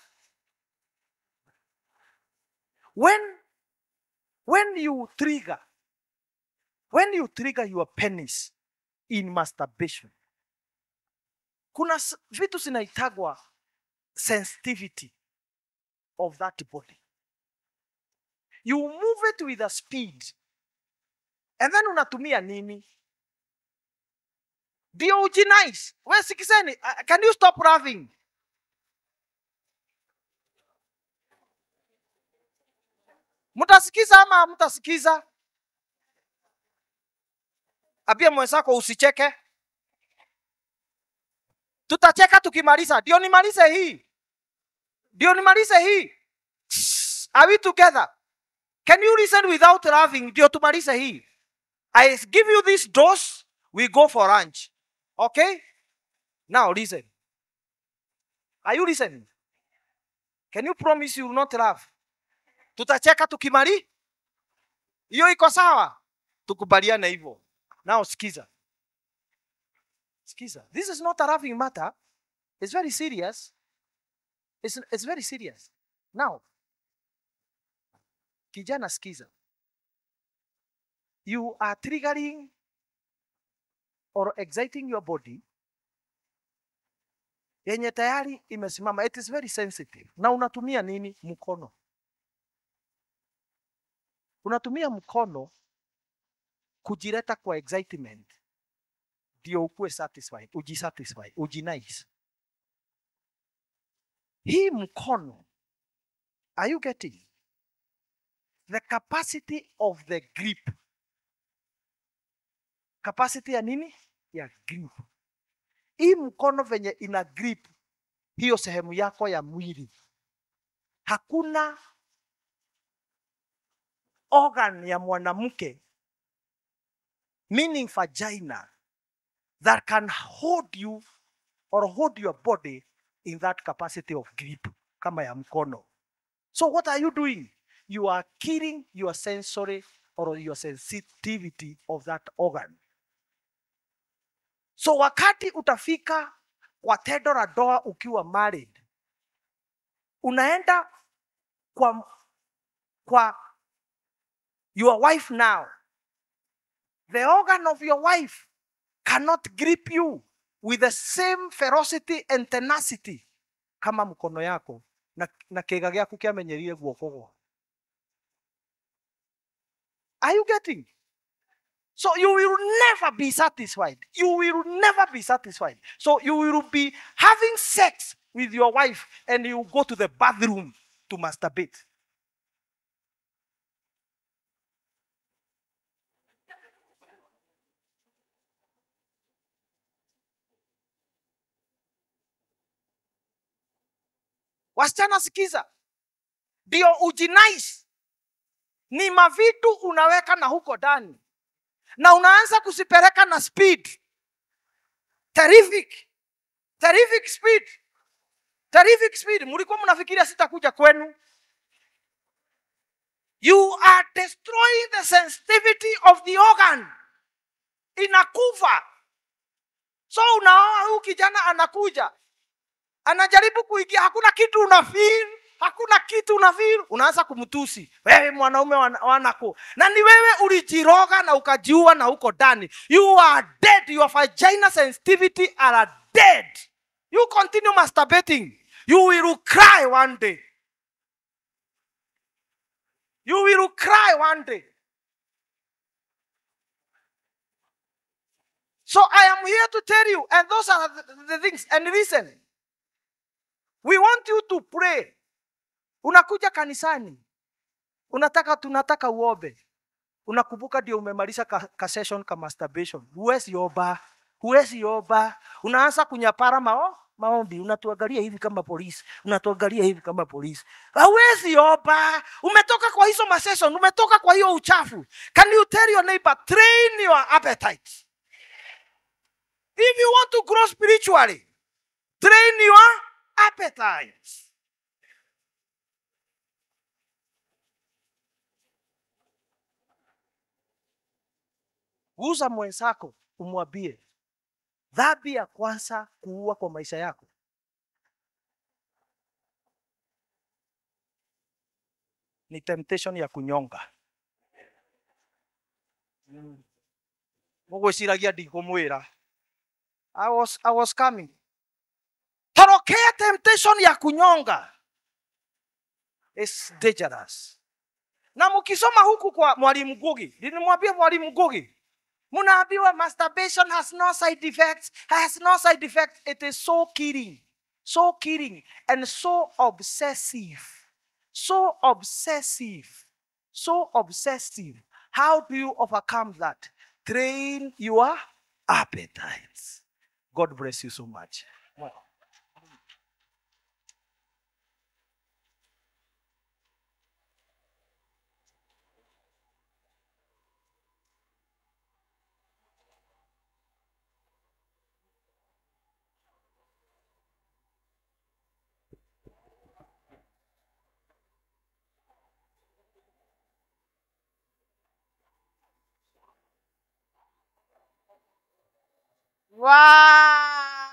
When you trigger your penis in masturbation, kuna vitu zinaitagwa sensitivity of that body. You move it with a speed. And then unatumia nini? Ndio ujinice. Wewe sikizeni, can you stop laughing? Mutasikiza ama mutasikiza? Abia mwenzako usicheke. Tutacheka tukimaliza. Ndio nimalize hii. Are we together? Can you listen without laughing? Ndio tumalize hii. I give you this dose, we go for lunch. Okay? Now listen. Are you listening? Can you promise you will not laugh? Tutacheka tukimali? Hiyo iko sawa? Tukubaliane hivyo. Now sikiza. This is not a laughing matter. It's very serious. It's very serious. Now, kijana sikiza. You are triggering or exciting your body yenye tayari imesimama. It is very sensitive. Na unatumia nini? Mkono. Unatumia mkono kujileta kwa excitement. Ndio ukue satisfied, ujisatisfied, ujinice. Hii mkono, are you getting the capacity of the grip? Capacity ya nini? Ya grip. Hii mkono venye ina grip hiyo sehemu yako ya mwili. Hakuna organ ya mwanamke, meaning vagina, that can hold you or hold your body in that capacity of grip kama ya mkono. So what are you doing? You are killing your sensory or your sensitivity of that organ. So wakati utafika kwa tendo la ndoa ukiwa married, unaenda kwa your wife now. The organ of your wife cannot grip you with the same ferocity and tenacity kama mkono yako na kega gyaku kiamenyerire guoko. Are you getting? So you will never be satisfied. You will never be satisfied. So you will be having sex with your wife and you go to the bathroom to masturbate. Wasichana sikiza. Ndio ujinais. Ni mavitu unaweka na huko ndani. Na unaanza kusipeleka na speed. Terrific. Terrific speed. Terrific speed. Mlikuwa mnafikiria sitakuja kwenu. You are destroying the sensitivity of the organ. Inakufa. So unaona huyu kijana anakuja. Anajaribu kuingia, hakuna kitu unafeel. Hakuna kitu unafeel. Unaanza kumtusi. Wewe mwanaume wanako. Na ni wewe ulijiroga na ukajiua na uko ndani. You are dead. Your vagina sensitivity are dead. You continue masturbating. You will cry one day. You will cry one day. So I am here to tell you, and those are the things. And listen, we want you to pray. Unakuja kanisani. Tunataka uombe. Unakumbuka ndio umemaliza ka session ka masturbation. Huwezi omba. Unaanza kunyapara maombi. Unatuangalia hivi kama polisi. Huwezi omba. Umetoka kwa hizo session, umetoka kwa hiyo uchafu. Can you tell your neighbor, train your appetite? If you want to grow spiritually, train your appetite. Guza mwenzako umwambie dhambi ya kwanza kuua kwa maisha yako ni temptation ya kunyonga. Mugwiciragia ndikumwira. I was coming. Tarokea temptation ya kunyonga. It's dangerous. Na mkisoma huku kwa Mwalimu Ngugi, nilimwambia Mwalimu Ngugi, munaambiwa masturbation has no side effects, It is so killing and so obsessive. How do you overcome that? Train your appetites. God bless you so much. Wow!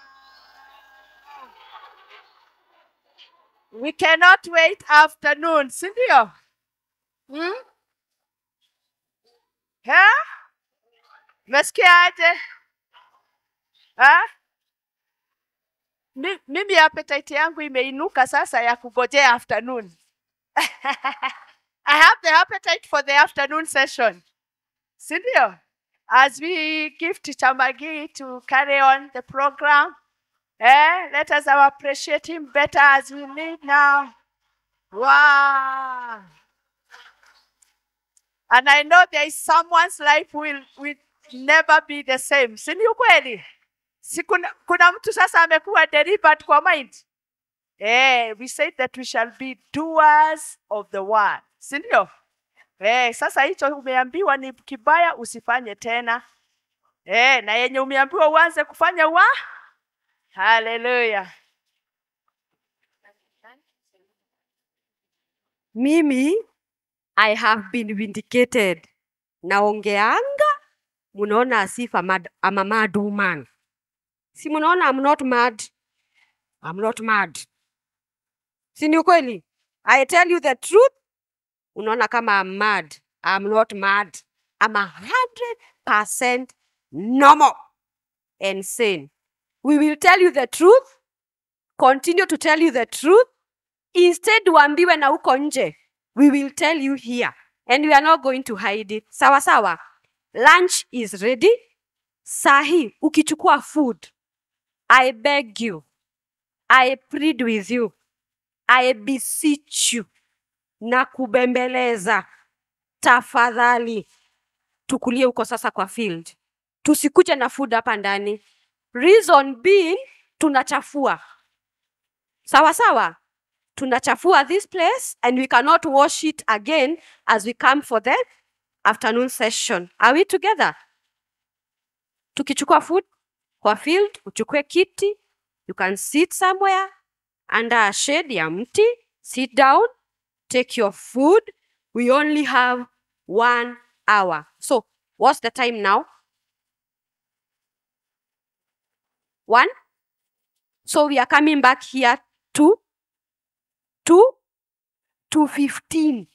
We cannot wait afternoon, sindio? Mesikiaje? Mimi appetite yangu imeinuka sasa ya kugojea afternoon. I have the appetite for the afternoon session. Sindio? As we give Teacher Maggie to carry on the program, let us appreciate him better as we lead now. Wow! And I know there is someone's life will never be the same. Si ni ukweli? Si kuna mtu sasa amekuwa delivered kwa mind. We said that we shall be doers of the word. Si ndio? Sasa hicho umeambiwa ni kibaya usifanye tena. Na yenye umeambiwa uanze kufanya Hallelujah. Mimi, I have been vindicated. Naongeanga, munaona asifa I'm a mad woman. Si munaona I'm not mad. Si ni ukweli? I tell you the truth. Unaona kama I'm mad. I'm not mad. I'm 100% normal and sane. We will tell you the truth. Continue to tell you the truth. Instead uambiwe na uko nje. We will tell you here. And we are not going to hide it. Sawa sawa. Lunch is ready. Sahi, ukichukua food, I beg you, I plead with you, I beseech you, na kubembeleza, tafadhali, tukulie uko sasa kwa field. Tusikuje na food hapa ndani. Reason being, tunachafua. Sawa sawa? Tunachafua this place and we cannot wash it again as we come for the afternoon session. Are we together? Tukichukua food kwa field, uchukue kiti, you can sit somewhere under a shade ya mti, sit down, take your food. We only have 1 hour. So, what's the time now? 1. So we are coming back here to 2:15.